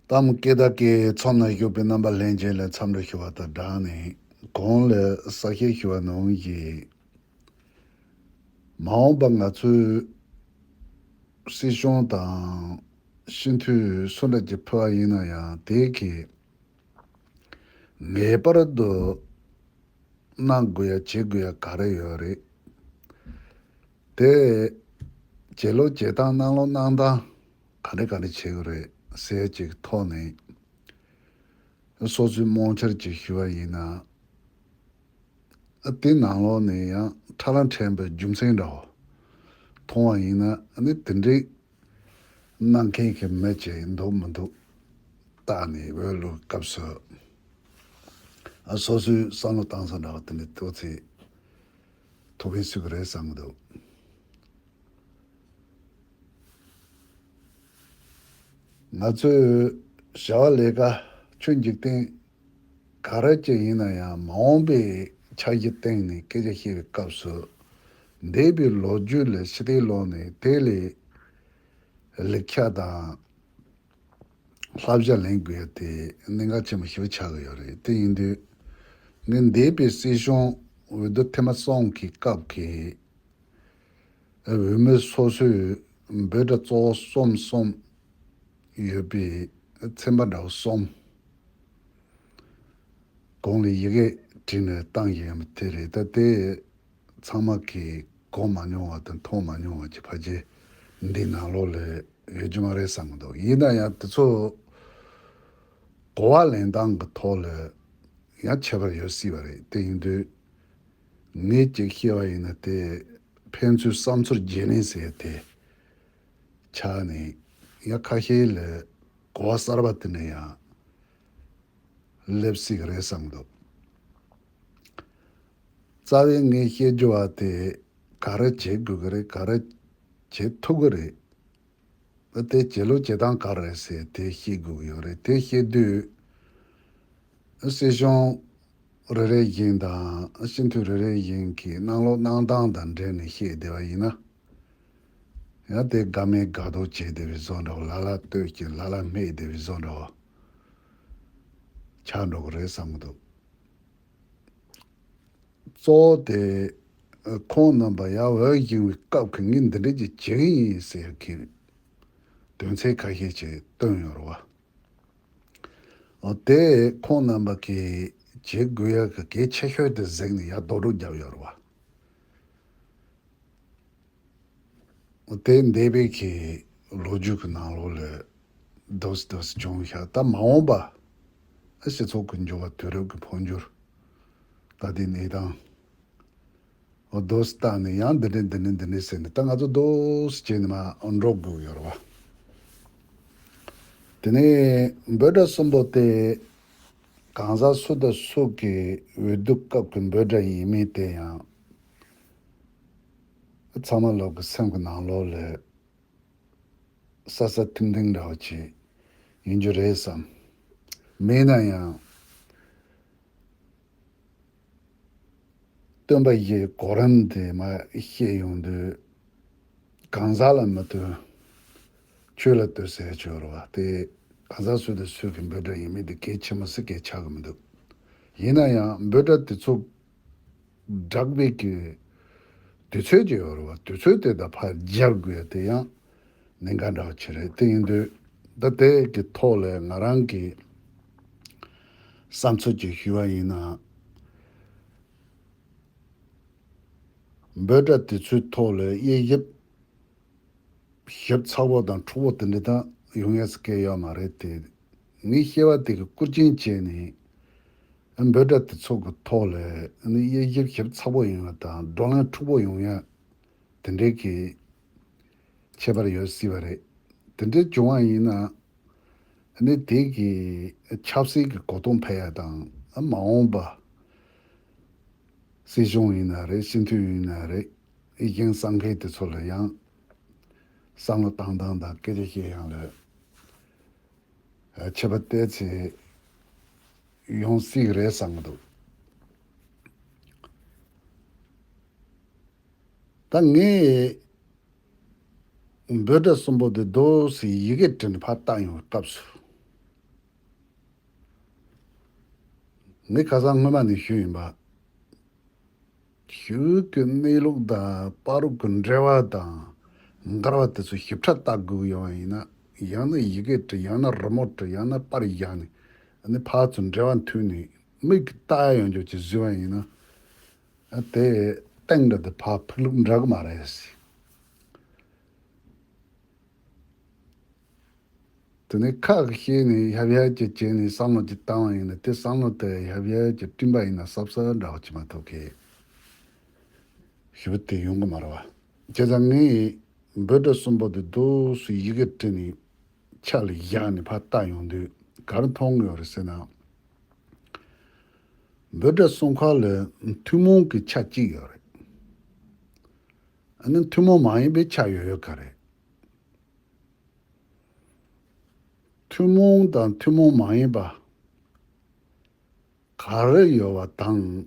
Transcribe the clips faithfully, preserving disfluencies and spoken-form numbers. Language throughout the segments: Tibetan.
གཏམ་སྐད་བརྡ་སྐད་ཚོམས་ན་བཞུགས་པའི་རྣམ་པ་ལྷན་རྒྱས་ལ་འཚམས་འདྲི་ཞུ་བ་དང་སྦྲགས་ནས། གོང་ལ་གསལ་བཤད་ཞུ་བ་ནང་བཞིན། མ་འོངས་པ་ང་ཚོའི་སྲིད་གཞུང་དང་སྤྱི་འཐུས་སུ་འདྲ་ཅིག་ཕུད་པ་ཡིན་ན་ཡང་། དེ་གིས་ངེས་པར་དུ་གནང་དགོས་ཡ་བྱེད་དགོས་ཡ་ག་རེ་ཡོད་རེད། དེ་བྱེད་ལུགས་བྱེད་སྟངས་གནང་ལུགས་གནང་སྟངས་ག་འདྲ་ག་འདྲ་བྱེད་དགོས་རེད་ཟེར་ཅིག་ཐོག་ནས་སོ་སོའི་རྨོངས་འཆར་ཅིག་ཞུ་བ་ཡིན་ན། དེ་ནང་ལོགས་ནས་ཡང་ཁྲ་ལམ་ཕྲན་བུ་རྒྱུ་མཚན་འདྲ་བོ་མཐོང་བ་ཡིན་ན། ཨ་ནི་དེ་འདྲའི་གནང་མཁན་གྱི་མི་ཅིག་འདུག་མི་འདུག་བལྟས་ནས། འོས་བླུག་སྐབས་སུ་ཨ་སོ་སོའི་བསམ་བློ་བཏང་ས་འདྲ་བ་དེ་འདྲ་ཏོག་ཙམ་ཐུགས་ཕན་གསོས་ཀྱི་རེད་བསམ་གྱི་འདུག། ང་ཚོས་བྱ་བ་ལས་ཀ་ཆོས་འཇིག་རྟེན་ག་རེ་ཅིག་ཡིན་ན་ཡང་། མ་འོངས་པའི་འཆར་གཞི་སྟེང་ནས་སྐད་ཆ་བཤད་པའི་སྐབས་སུ། འདས་པའི་ལོ་རྒྱུས་ལ་ཕྱི་བལྟས་ལོག་ནས་དེ་ལས་ལེགས་ཆ་དང་བསླབ་བྱ་ལེན་དགོས་ཡ་དེ་གནད་འགག་ཆེན་པོ་ཞེ་པོ་ཆགས་ཀྱི་ཡོད་རེད། དེ་ཡིན་དུས་ངས་འདས་པའི་སྲིད་གཞུང་འོས་བསྡུ་ཐེངས་མ་གསུམ་གྱི་སྐབས་ཀྱི་འོས་མི་སོ་སོའི་འབོད་སྒྲ་གཙོ་བོ་གསུམ་གསུམ་ཡོད་པའི་ཚན་པ་འདྲ་བོ་གསུམ་གོང་ལ་ཡི་གེ་བྲིས་ནས་བཏང་བཞིན་ཡོད་པ་དེ་རེད། ད་དེ་ཚང་མ་གིས་གོ་མ་མྱོང་བ་དང་མཐོང་མ་མྱོང་བ་ཅིག་ཕལ་ཆེར་འདི་ནང་ལོགས་ལ་ཡོད་རྒྱུ་མ་རེད་བསམ་གྱི་འདུག། ཡིན་ན་ཡང་དེ་ཚོ་གོ་བ་ལེན་སྟངས་ཀྱི་ཐོག་ལ་ཡང་ཁྱད་པར་ཡོད་སྲིད་པ་རེད། དེ་ཡིན་དུས་ངས་ཅིག་བཤད་པ་ཡིན་ན། དེ་ཕན་ཚུན་བསམ་ཚུལ་བརྗེ་ལེན་ཟེར་དེ་ཆགས་ནས། ཡང་ཁ་ཤས་ལ་གོ་བ་གསར་པ་དེ་འདྲ་ཡང་སླེབས་སྲིད་ཀྱི་རེད་བསམ་གྱི་འདུག། རྩ་བའི་ངས་བཤད་རྒྱུ་བ་དེ་ག་རེ་བྱེད་དགོས་ཀྱི་རེད། ག་རེ་བྱེད་ཐུབ་ཀྱི་རེད། དེ་བྱེད་ལུགས་བྱེད་སྟངས་ག་རེ་རེད་ཟེར་དེ་ཤེས་དགོས་ཀྱི་ཡོད་རེད། དེ་ཤེས་དུས་སྲིད་གཞུང་རེ་རེ་བཞིན་དང་སྤྱི་འཐུས་རེ་རེ་བཞིན་གྱི་གནང་ལུགས་གནང་སྟངས་དང་འབྲེལ་ནས་བཤད་བསྡད་པ་ཡིན་ན། ཡང་དེ་དགའ་མེད་དགའ་དོགས་བྱས་བསྡད་པའི་བཟོ་འདྲ་བོ། ལ་ལ་བསྟོད་ཀྱིན་ལ་ལ་སྨད་བསྡད་པའི་བཟོ་འདྲ་བོ་ཆགས་འགྲོ་གི་རེད་བསམ་གྱི་འདུག། གཙོ་བོ་དེ་ཁོང་རྣམ་པ་ཡར་འོས་བཞེངས་པའི་སྐབས་ཀྱི་ངས་འདི་འདྲ་ཅིག་བྱེད་ཀྱི་ཡིན་ཟེར་གྱི་དོན་ཚན་ཁ་ཤས་ཅིག་བཏོན་ཡོད་རེད་བ། འོ་དེ་ཁོང་རྣམ་པ་གིས་བྱེད་དགོས་ཡག་གི་གལ་ཆེ་ཤོས་དེ་གཟིགས་ནས་ཡར་རྡོག་རྡོག་བརྒྱབ་ཡོད་རེད་བ། དེ་འདས་པའི་གི་ལོ་རྒྱུས་ཀྱི་ནང་ལོགས་ལ་འདུག་སེ་འདུག་སེ་བྱུང་ཤག། ད་མ་འོངས་པ་སྤྱི་ཚོགས་ཀྱི་འགྱུར་བ། དུས་རབས་ཀྱི་འཕོ་འགྱུར། ད་ལྟའི་གནས་སྟངས། འོ་འདུག་སེ་བལྟས་ནས་ཡང་འདི་འདྲ་འདི་འདྲ་འདི་འདྲ་ཟེར་ནས། ད་ང་ཚོ་འདུག་སེ་བྱས་ནས་མར་འགྲོ་དགོས་ཡོད་རེད་བ། དེ་ནས་འབོད་སྒྲ་གསུམ་པོ་དེ་གང་ཟག་སུ་དང་སུ་གི་འོས་བསྡུ་སྐབས་ཀྱི་འབོད་སྒྲ་ཡིན་མིན་དེ་ཡང་། ཚང་མ་ལོག་གི་སེམས་ཀྱི་ནང་ལོགས་ལ་ས་ས་ཐིང་ཐིང་འདྲ་བོ་ཅིག་ཡིན་རྒྱུ་རེད་བསམ། མེད་ན་ཡང་སྟོན་པ་བཞིའི་གོ་རིམ་དེ་མར་བཤད་ཡོང་དུས། གང་ཟག་ལ་མི་ལྟོས། ཆོས་ལ་ལྟོས་ཟེར་ཆོས་རེད་བ། དེ་གང་ཟག་སུ་དང་སུ་གི་འབོད་སྒྲ་ཡིན་མིན་དེ་གལ་ཆེན་པོ་ཟེར་གལ་ཆགས་ཀྱི་མི་འདུག། ཡིན་ན་ཡང་འབོད་སྒྲ་དེ་ཚོ་བསྒྲགས་པའི་གི་དུས་ཚོད་ཅིག་ཡོད་རེད་བ། དུས་ཚོད་དེ་དང་ཕར་སྦྱར་དགོས་ཡ་དེ་ཡང་གནད་འགག་འདྲ་བ་ཅིག་རེད། དེ་ཡིན་དུས་ད་དེ་གི་ཐོག་ལ་ང་རང་གི་བསམ་ཚུལ་ཅིག་ཞུ་བ་ཡིན་ན། འབོད་སྒྲ་དེ་ཚོའི་ཐོག་ལ་དབྱེ་ཞིབ་ཞིབ་ཚགས་པོ་དང་འཁྲུག་པོ་དེ་འདྲ་ད་ཡོང་ཡས་སྐལ་ཡོད་མ་རེད་དེ། ངས་བཤད་པ་དེ་གི་སྐུར་སྐྱེལ་བྱས་ནས། འབོད་སྒྲ་དེ་ཚོ་གི་ཐོག་ལ་ནི་དབྱེ་ཞིབ་ཞིབ་ཚགས་པོ་ཡོང་ཡ་དང་བགྲོ་གླེང་འཁྲུག་པོ་ཡོང་ཡ་དེ་འདྲའི་གི་ཁྱད་པར་ཡོད་སྲིད་པ་རེད། དེ་འདྲའི་བྱུང་བ་ཡིན་ན། ནི་དེ་གི་ཆབ་སྲིད་ཀྱི་གོ་རྟོགས་འཕེལ་ཡ་དང་། མ་འོངས་པ་སྲིད་གཞུང་ཡིན་ན་རེད། སྤྱི་འཐུས་ཡིན་ན་རེད། ཨི་ཀེང་གསང་མཁན་དེ་ཚོ་ལ་ཡང་བསམ་བློ་བཏང་སྟངས་དང་སྐད་ཆ་བཤད་ཡག་ལ་ཁྱད་པར་ཏོག་ཙམ་ཡོང་སྲིད་ཀྱི་རེད་བསམ་གྱི་འདུག། ད་ངས་འབོད་སྒྲ་གསུམ་པོ་དེ་འདུག་སེ་ཡི་གེ་བྲིས་ནས་ཕར་བཏང་ཡོང་བའི་སྐབས་སུ། ངས་ཁ་སང་སྔོན་མ་ནས་ཞུས་ཡིན་པ། གཞུང་གི་གནས་ལུགས་དང་བར་དུ་གི་འབྲེལ་བ་དང་འགལ་བ་དེ་ཚོ་ཞིབ་ཕྲ་བལྟ་དགོས་ཡོང་བ་ཡིན་ན། ཡང་ན་ཡི་གེ་བྲི། ཡང་ན་རི་མོ་བྲི། ཡང་ན་པར་བཞག་ནས། ཨ་ནི་ཕར་ཚུར་འབྲེལ་བ་མཐུད་ནས་མིག་གིས་བལྟ་ཡ་ཡོང་རྒྱུ་ཅིག་བཟོས་པ་ཡིན་ན། ཨ་དེ་སྟེང་འདྲ་དེ་ཕར་ཕུག་ལུགས་འདྲ་གི་མ་རེད་ཟེར། དེ་ནས་ཁ་གིས་བཤད་ནས་ཡབ་ཡབ་ཀྱིས་བྱས་ནས་བསམ་བློ་ཅིག་བཏང་བ་ཡིན་ན། དེ་བསམ་བློ་དེ་ཡབ་ཡབ་ཀྱིས་བསྐྲུན་པ་ཡིན་ན་གཟབ་གཟབ་འདྲ་བོ་ཅིག་མ་གཏོགས་གི་ཞིབ་དེ་ཡོང་གི་མ་རེད་བ། བྱས་ཙང་ངས་འབོད་སྒྲ་གསུམ་པོ་དེ་རྡོག་སུ་ཡི་གེ་བྲིས་ནས་ཆ་ལ་བཞག་ནས་ཕར་བལྟ་ཡོང་དུས་ག་རེ་མཐོང་གི་ཡོད་རེད་ཟེར་ན། འབོད་སྒྲ་གསུམ་ཀ་ལ་ཐུན་མོང་གི་ཆ་གཅིག་ཡོད་རེད། ཨ་ནི་ཐུན་མོང་མ་ཡིན་པའི་ཆ་ཡོད་ཡོད་ག་རེད། ཐུན་མོང་དང་ཐུན་མོང་མ་ཡིན་པ་ག་རེ་ཡོད་པ་དང་།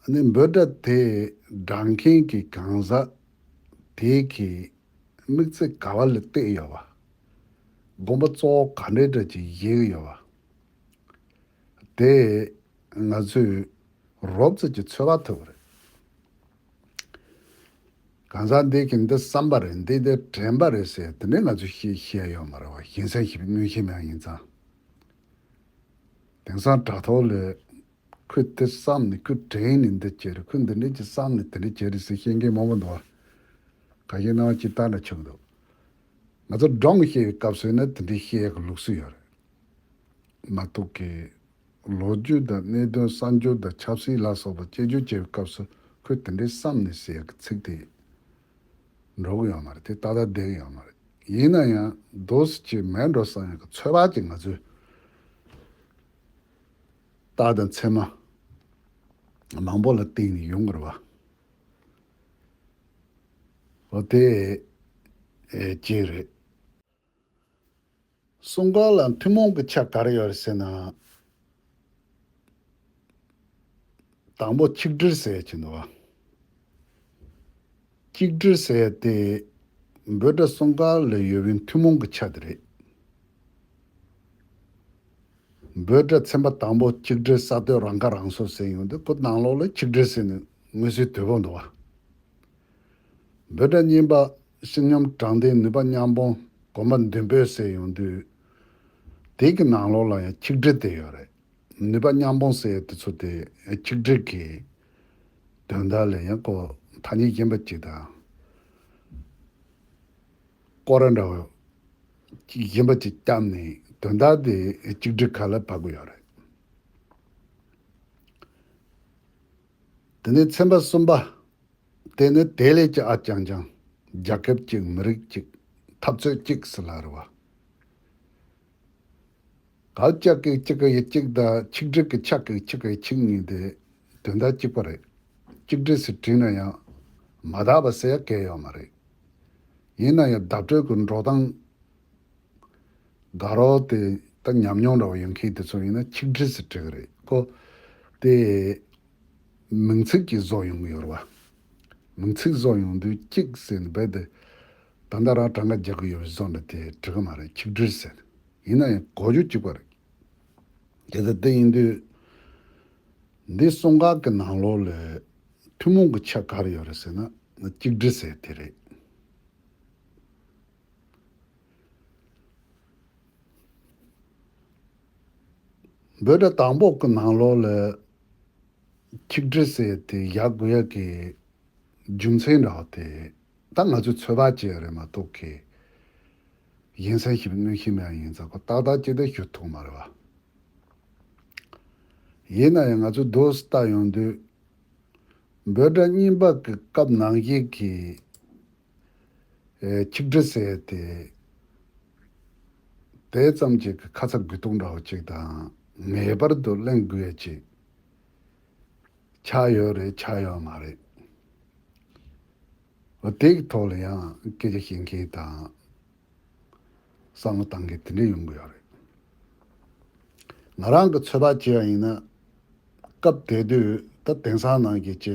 ཨ་ནི་འབོད་སྒྲ་དེ་སྒྲ་མཁན་གྱི་གང་ཟག་དེ་གི་དམིགས་ཚད་ག་བ་ལ་གཏད་ཡོད་པ། དགོངས་པ་གཙོ་བོ་ག་འདྲའི་འདྲ་ཅིག་བཞེས་ཀྱི་ཡོད་པ། དེ་ང་ཚོས་རོབ་ཙམ་གྱིས་ཚོད་དཔག་ཐུབ་པ་རེད། གང་ཟག་འདི་གིས་འདི་བསམ་པ་རེད། འདི་འདི་དྲན་པ་རེད་ཟེར་དེ་འདྲའི་ང་ཚོས་ཤེས་ཤེས་ཡ་ཡོད་མ་རེད་བ། གཞན་སེམས་ཤེས་པའི་མངོན་ཤེས་མ་ཡིན་ཙང་། དེང་སང་དྲ་ཐོག་ལ་ཁོས་དེ་བསམ་ནས་ཁོས་དྲན་ནས་འདི་བྱས་རེད། ཁོས་འདི་འདྲ་ཅིག་བསམ་ནས་དེ་འདྲ་བྱས་རེད་ཟེར་བཤད་མཁན་མང་པོ་འདུག་བ། ཁ་ཤས་སྣང་བ་ཅིག་ལྟ་འདྲ་ཆགས་འདུག་ང་ཚོ་སྒྲུང་བཤད་པའི་སྐབས་སུ་ཡིན་ན་དེ་འདྲའི་བཤད་ཡག་གི་ལུགས་སྲོལ་ཡོད་རེད། མ་གཏོགས་ཀྱི་ལོ་རྒྱུས་དང་གནད་དོན་གསར་འགྱུར་དང་ཆབ་སྲིད་ལ་སོགས་པ་དཔྱད་བརྗོད་བྱེད་པའི་སྐབས་སུ་ཁོས་དེ་འདྲའི་བསམ་ནས་ཟེར་ཡག་གི་ཚིག་དེ་འགྲོ་གི་ཡོད་མ་རེད། དེ་ཏག་ཏག་བསྡད་ཀྱི་ཡོད་མ་རེད། ཡིན་ན་ཡང་འདུག་སེ་ཅིག་མེད་འགྲོ་བསམ་ཡག་གི་ཚོད་དཔག་ཅིག་ང་ཚོས་རྟགས་དང་མཚན་མ་མང་པོ་ལ་བརྟེན་ནས་ཡོང་གི་རེད་བ། འོ་དེ་ཨེ་ཅིག་རེད། གསུམ་ཀ་ལ་ཐུན་མོང་གི་ཆ་ག་རེ་ཡོད་རེད་ཟེར་ན། དང་པོ་ཆིག་སྒྲིལ་ཟེར་ཡ་ཅིག་འདུག་བ། ཆིག་སྒྲིལ་ཟེར་ཡ་དེ་འབོད་སྒྲ་གསུམ་ཀ་ལ་ཡོད་པའི་ཐུན་མོང་གི་ཆ་དེ་རེད། འབོད་སྒྲ་ཚན་པ་དང་པོ་ཆིག་སྒྲིལ་ས་བརྟོལ་རང་ཁ་རང་གསོ་ཟེར་ཡོང་དུས་ཁོ་ནང་ལོགས་ལ་ཆིག་སྒྲིལ་ཟེར་ནས་མངོན་གསལ་དོད་པོ་འདུག་བ། འབོད་སྒྲ་གཉིས་པ་བཤིག་ཉམས་དྲང་བདེན་ནུས་པ་མཉམ་སྤུངས་གོམས་པ་མདུན་སྤོས་ཟེར་ཡོང་དུས། དེ་གི་ནང་ལོགས་ལ་ཡང་ཆིག་སྒྲིལ་དེ་ཡོད་རེད། ནུས་པ་མཉམ་སྤུངས་ཟེར་ཡ་དེ་ཚོ་དེ་ཆིག་སྒྲིལ་གྱི་དོན་དག་ལ་ཡང་ཁོ་ཐ་སྙད་གཞན་པ་ཅིག་དང་། སྐོར་ར་འདྲ་བོ་གཞན་པ་ཅིག་བརྒྱབ་ནས་དོན་དག་དེ་ཆིག་སྒྲིལ་ཁ་ལ་བབས་ཀྱི་ཡོད་རེད། དེ་ནས་ཚན་པ་གསུམ་པ། དེ་ནི་དེ་ལས་ཀྱི་ཨ་ཅང་ཅང་། རྒྱལ་ཁབ་གཅིག་མི་རིགས་གཅིག་འཐབ་རྩོད་གཅིག་ཟེར་ལ་རེ་བ། གལ་ལྕགས་ཀྱི་གཅིག་གི་ཡི་གཅིག་དང་ཆིག་སྒྲིལ་གྱི་ཆག་གི་ཆིག་གི་ཆིག་གཉིས་དེ་དོན་དག་གཅིག་པ་རེད། ཆིག་སྒྲིལ་ཟེར་བྲིས་ན་ཡང་མ་དག་པ་ཟེར་ཡ་གལ་ཡོད་མ་རེད། ཡིན་ན་ཡང་བརྡ་སྤྲོད་ཀྱི་འགྲོ་སྟངས། དགའ་རོགས་དེ་ད་ཉམས་མྱོང་འདྲ་བོ་ཡོད་མཁན་དེ་ཚོ་ཡིན་ན་ཆིག་སྒྲིལ་ཟེར་འབྲི་གི་རེད་ཁོ། དེ་མིང་ཚིག་གིས་བཟོ་ཡོང་གི་ཡོད་རེད་བ། མིང་ཚིག་བཟོ་ཡོང་དུས་གཅིག་ཟེར་ནས་རྦད་དེ་ད་ལྟ་རང་གྲངས་ཀ་རྒྱག་གི་ཡོད་པའི་བཟོ་འདྲ་དེ་འབྲི་གི་མ་རེད། ཆིག་སྒྲིལ་ཟེར། ཡིན་ན་ཡང་གོ་རྒྱུ་གཅིག་པ་རེད། དེ་ལྟ་དེ་ཡིན་དུས་འདི་གསུང་སྐབས་ཀྱི་ནང་ལོགས་ལ་ཐུན་མོང་གི་ཆ་ག་རེ་ཡོད་རེད་ཟེར་ན་ཆིག་སྒྲིལ་ཟེར་དེ་རེད། འབོད་སྒྲ་དང་པོ་གི་ནང་ལོགས་ལ་ཆིག་སྒྲིལ་ཟེར་དེ་བཞག་དགོས་ཡ་གི་རྒྱུ་མཚན་འདྲ་བ་དེ་ད་ང་ཚོས་ཚོད་དཔག་བྱས་ཡ་རེད་མ་གཏོགས་གི་གཞན་སེམས་ཤེས་པའི་མངོན་ཤེས་མེད་པ་ཡིན་ཙང་ཁོ་ཏག་ཏག་ཅིག་ད་ཞུ་ཐུབ་མ་རེད་བ། ཡིན་ན་ཡང་ང་ཚོས་རྡོག་སུ་ལྟ་ཡོང་དུས་འབོད་སྒྲ་གཉིས་པ་གི་སྐབས་ནང་བཞིན་གྱི་ཨེ་ཆིག་སྒྲིལ་ཟེར་ཏེ། དེ་ཙམ་ཅིག་གི་ཁ་ཚ་དགོས་གཏུགས་འདྲ་བོ་ཅིག་དང་ངེས་པར་དུ་གླེང་དགོས་ཡ་ཅིག་ཆགས་ཡོད་རེད་ཆགས་ཡོད་མ་རེད། འོ་དེ་གི་ཐོག་ལ་ཡང་སྐད་ཆ་བཤད་མཁན་དང་བསམ་བློ་བཏང་མཁན་དེ་འདྲ་ཡོང་གི་ཡོད་རེད། ང་རང་གི་ཚོད་དཔག་བྱས་པ་ཡིན་ན། སྐབས་དེ་དུས་ད་དེང་སང་ནང་གི་ཅི་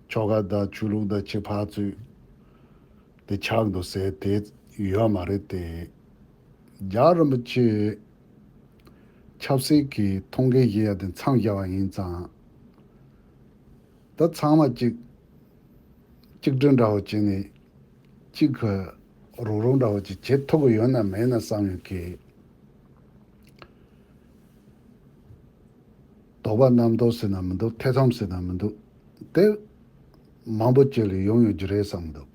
ཆོལ་ཁ་དང་ཆོས་ལུགས་དང་ཅི་ཕར་ཚུར་དེ་ཆགས་འདུག་ཟེར་དེ་ཡོད་མ་རེད་དེ། རྒྱལ་བ་རིན་པོ་ཆེ་ ཆབ་སྲིད་ཀྱི་ཐོང་གེ་བཞེས་ཡ་དེ་མཚམས་བཞག་པ་ཡིན་ཙང་། ད་ཚང་མ་གཅིག་གཅིག་སྒྲིལ་འདྲ་བོ་བྱས་ནས་གཅིག་གི་རོགས་རོགས་འདྲ་བོ་ཅིག་བྱེད་ཐུབ་ཀྱི་ཡོད་ན་མེད་ན་བསམ་ཡོད་ཀི། དོགས་པ་རྣམ་རྟོག་ཟེར་ན་མི་འདུག་ཐེ་ཚོམ་ཟེར་ན་མི་འདུག་དེ་མང་པོ་ཅིག་ལ་ཡོང་ཡོད་རྒྱུ་རེད་བསམ་འདུག་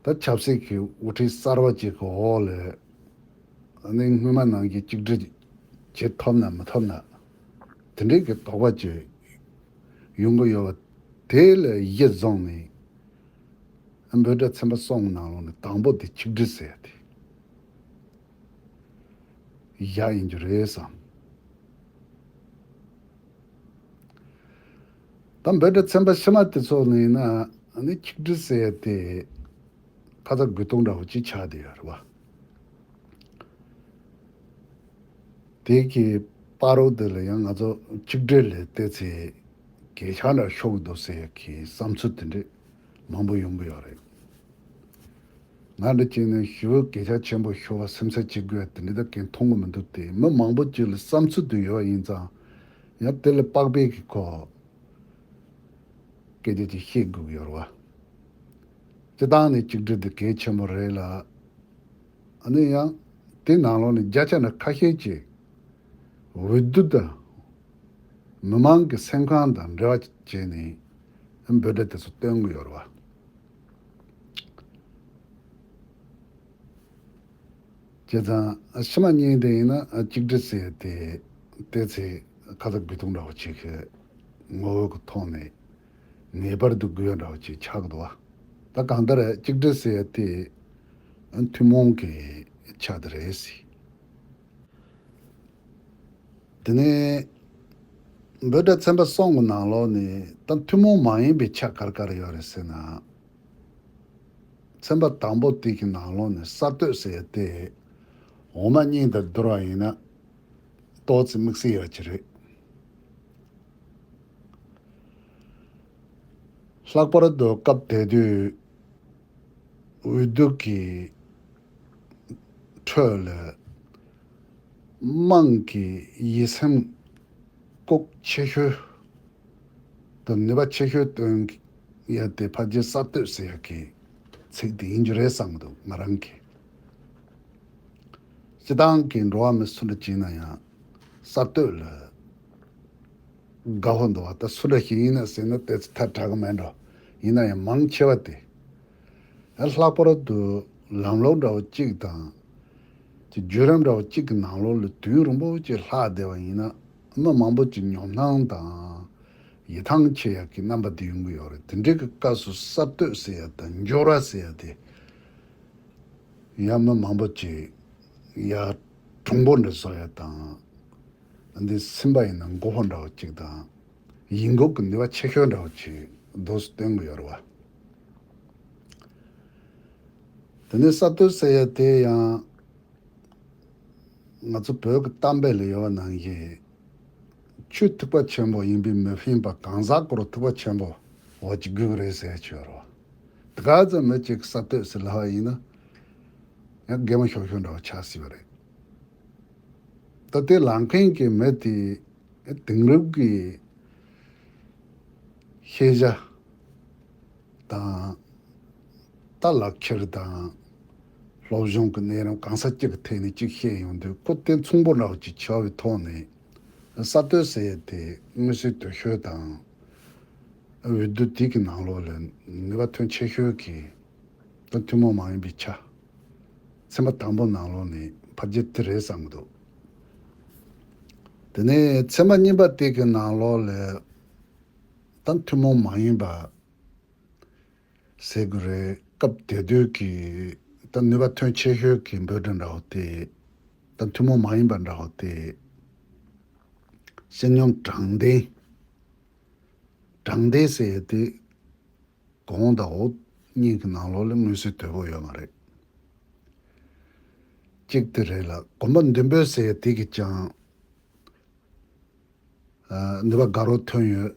ད་ཆབ་སྲིད་ཀྱི་དབུ་ཁྲིད་གསར་བ་ཅིག་གི་འོག་ལ་ཨ་ནི་སྔོན་མ་ནང་བཞིན་གཅིག་སྒྲིལ་བྱེད་ཐུབ་ན་མི་ཐུབ་ན། དེ་འདྲའི་གི་དོགས་པ་ཅིག་ཡོང་གི་ཡོད་པ་དེ་ལ་གཞི་བཟུང་ནས། འབོད་སྒྲ་ཚན་པ་གསུམ་གྱི་ནང་ལོགས་ནས་དང་པོ་དེ་གཅིག་སྒྲིལ་ཟེར་ཡ་དེ་བཞག་ཡིན་རྒྱུ་རེད་བསམ། ད་འབོད་སྒྲ་ཚན་པ་ཕྱི་མ་དེ་ཚོ་ནས་ཡིན་ན་ཨ་ནི་གཅིག་སྒྲིལ་ཟེར་ཡ་དེ་ཁ་ཚ་དགོས་གཏུགས་འདྲ་བོ་ཅིག་ཆགས་བསྡད་ཡོད་རེད་བ། དེ་གི་བར་དུ་དེ་ལ་ཡང་ང་ཚོ་གཅིག་སྒྲིལ་ལ་བལྟས་ཚེ་གལ་ཆེ་འདྲ་ཤོར་གི་འདུག་ཟེར་ཡ་གི་བསམ་ཚུལ་དེ་འདྲ་མང་པོ་ཡོང་གི་ཡོད་རེད། ང་འདྲ་བྱས་ནས་ཞེ་པོ་གལ་ཆེ་ཆེན་པོ་ཤོར་བ་སེམས་ཚེགས་བྱེད་དགོས་དེ་འདྲ་ད་གང་མཐོང་གི་མི་འདུག་སྟེ། མི་མང་པོ་ཅིག་ལ་བསམ་ཚུལ་དེ་ཡོད་པ་ཡིན་ཙང་ཡང་དེ་ལ་དཔག་པའི་གི་ཁོ་སྐད་ཆ་ཅིག་བཤད་དགོས་ཀྱི་ཡོད་རེད་བ། སྤྱིར་བཏང་ནས་གཅིག་སྒྲིལ་དེ་གལ་ཆེན་པོ་རེད་ལ། ཨ་ནི་ཡང་དེ་ནང་ལོགས་ནས་བརྒྱ་ཆ་ནས་ཁ་ཤས་ཅིག་འོས་བསྡུ་དང་མི་མང་གི་སེམས་ཁམས་དང་འབྲེལ་བ་བྱས་ནས་འབོད་སྒྲ་དེ་ཚོ་བཏོན་གྱི་ཡོད་རེད་བ། བྱས་ཙང་ཕྱི་མ་གཉིས་དེ་ཡིན་ན་གཅིག་སྒྲིལ་ཟེར་དེ་བལྟས་ཚེ་ཁ་ཚ་དགོས་གཏུགས་འདྲ་བོ་ཅིག་གི་ངོ་བོ་གི་ཐོག་ནས་ངེས་པར་དུ་དགོས་ཡ་འདྲ་བོ་ཅིག་ཆགས་ཀྱི་འདུག་བ། ད་གང་ལྟར་གཅིག་སྒྲིལ་ཟེར་ཡ་དེ་ཐུན་མོང་གི་ཆ་དེ་རེད་ཟེར། དེ་ནས་འབོད་སྒྲ་ཚན་པ་གསུམ་གྱི་ནང་ལོགས་ནས་ད་ཐུན་མོང་མ་ཡིན་པའི་ཆ་ག་རེ་ག་རེ་ཡོད་རེད་ཟེར་ན། ཚན་པ་དང་པོ་དེ་གི་ནང་ལོགས་ནས་གསར་གཏོད་ཟེར་ཡ་དེ་འོག་མ་གཉིས་དང་བསྡུར་བ་ཡིན་ན་ཏོག་ཙམ་དམིགས་བསལ་ཡོད་ཀྱི་རེད། ལྷག་པར་དུ་སྐབས་དེ་དུས་འོས་བསྡུ་གི་ཁྲོད་ལ་དམངས་ཀྱི་ཡིད་སེམས་ལྐོག་ཆེ་ཤོས་དང་ནུས་པ་ཆེ་ཤོས་བཏོན་ཡ་དེ་ཕལ་ཆེར་གསར་གཏོད་ཟེར་ཡ་གི་ཚིག་དེ་ཡིན་རྒྱུ་རེད་བསམ་གི་འདུག་ང་རང་གིས། སྤྱིར་བཏང་གི་འགྲོ་བ་མི་སུ་འདྲ་ཅིག་ཡིན་ན་ཡང་གསར་གཏོད་ལ་དགའ་བོ་འདུག་བ། ད་སུ་འདྲ་ཞིག་ཡིན་ན་ཟེར་ན་ཏོག་ཙམ་ཐལ་དྲགས་གི་མེད་འགྲོ། ཡིན་ན་ཡང་མང་ཆེ་བ་དེ་ལྷག་པར་དུ་ལམ་ལུགས་འདྲ་བོ་གཅིག་དང་། ཀྱི་བརྒྱུད་རིམ་འདྲ་བོ་གཅིག་གི་ནང་ལོགས་ལ་དུས་རིང་པོ་ཅིག་ལྷག་བསྡད་པ་ཡིན་ན་མི་མང་པོ་ཅིག་ཉོབ་སྣང་དང་ཡིད་ཐང་ཆད་ཡག་གི་རྣམ་པ་དེ་ཡོང་གི་ཡོད་རེད། དེ་འདྲའི་གི་སྐབས་སུ་གསར་གཏོད་ཟེར་ཡ་དང་འབྱོར་བ་ཟེར་ཡ་དེ་ཡ་མི་མང་པོ་ཅིག་ཡ་གྲུང་པོ་འདྲ་བཟོ་ཡ་དང་། འདི་སེམས་པ་ཡིན་ན་མགོ་བོ་འདྲ་བོ་གཅིག་དང་། ཡིད་འགུག་གི་ནུས་པ་ཆེ་ཤོས་འདྲ་བོ་ཅིག་འདུག་སྟོན་གི་ཡོད་རེད་བ། དེ་ནས་གསར་གཏོད་ཟེར་ཡ་དེ་ཡང་ང་ཚོ་བོད་ཀྱི་གཏམ་དཔེ་ལ་ཡོད་པ་ནང་བཞིན། ཆུ་ཐིགས་པ་ཆེན་པོ་ཡིན་པས་མི་ཕན་པ། གང་ཟག་ཀུན་ཐིགས་པ་ཆེན་པོ་འོ་ཅིག་དགོས་ཀྱི་རེད་ཟེར་ཡ་ཅིག་ཡོད་རེད་བ། དེ་ག་ཙམ་མི་གཅིག་གསར་གཏོད་ཟེར་ལབ་པ་ཡིན་ན་ཡང་གད་མོ་ཤོར་ཤོར་འདྲ་བོ་ཆགས་སྲིད་པ་རེད། ད་དེ་ལབ་མཁན་གྱི་མི་དེ་དེང་རབས་ཀྱི་ཤེས་བྱ་དང་། ད་ལག་ཁྱེར་དང་། སློབ་སྦྱོང་གི་གནས་རིམ་གང་ས་གཅིག་གི་ཐད་ནས་གཅིག་བཤད་ཡོང་དུས་ཁོ་དེ་མཚུངས་པོ་འདྲ་བོ་ཅིག་ཆགས་པའི་ཐོག་ནས། གསར་གཏོད་ཟེར་ཡས་དེ་མངོན་གསལ་དོད་ཤོས་དང་། འོས་བསྡུ་དེ་གི་ནང་ལོགས་ལ་ནུས་པ་ཐོན་ཆེ་ཤོས་ཀྱི་ད་ཐུན་མོང་མ་ཡིན་པའི་ཆ། ཚན་པ་དང་པོ་ནང་ལོགས་ནས་ཕལ་ཆེར་དེ་རེད་བསམ་གྱི་འདུག་དེ་ནས་ཚན་པ་གཉིས་པ་དེ་གི་ནང་ལོགས་ལ་ད་ཐུན་མོང་མ་ཡིན་པ་ཟེར་དགོས་རེད། སྐབས་དེ་དུས་ཀྱི་ད་ནུས་པ་ཐོན་ཆེ་ཤོས་ཀྱི་འབོད་སྒྲ་འདྲ་བོ་དེ་ད་ཐུན་མོང་མ་ཡིན་པ་འདྲ་བོ་དེ་བཤད་སྙོམས་དྲང་བདེན། དྲང་བདེན་ཟེར་ཡས་དེ་གོང་དང་འོག་གཉིས་ཀྱི་ནང་ལོགས་ལ་མངོན་གསལ་དོད་པོ་ཡོད་མ་རེད། གཅིག་དེ་རེད་ལ། གོམ་པ་མདུན་སྤོས་ཟེར་ཡས་དེ་གིས་ཀྱང་ཨ་ནུས་པ་དགའ་རབ་ཐོན་ཡོད་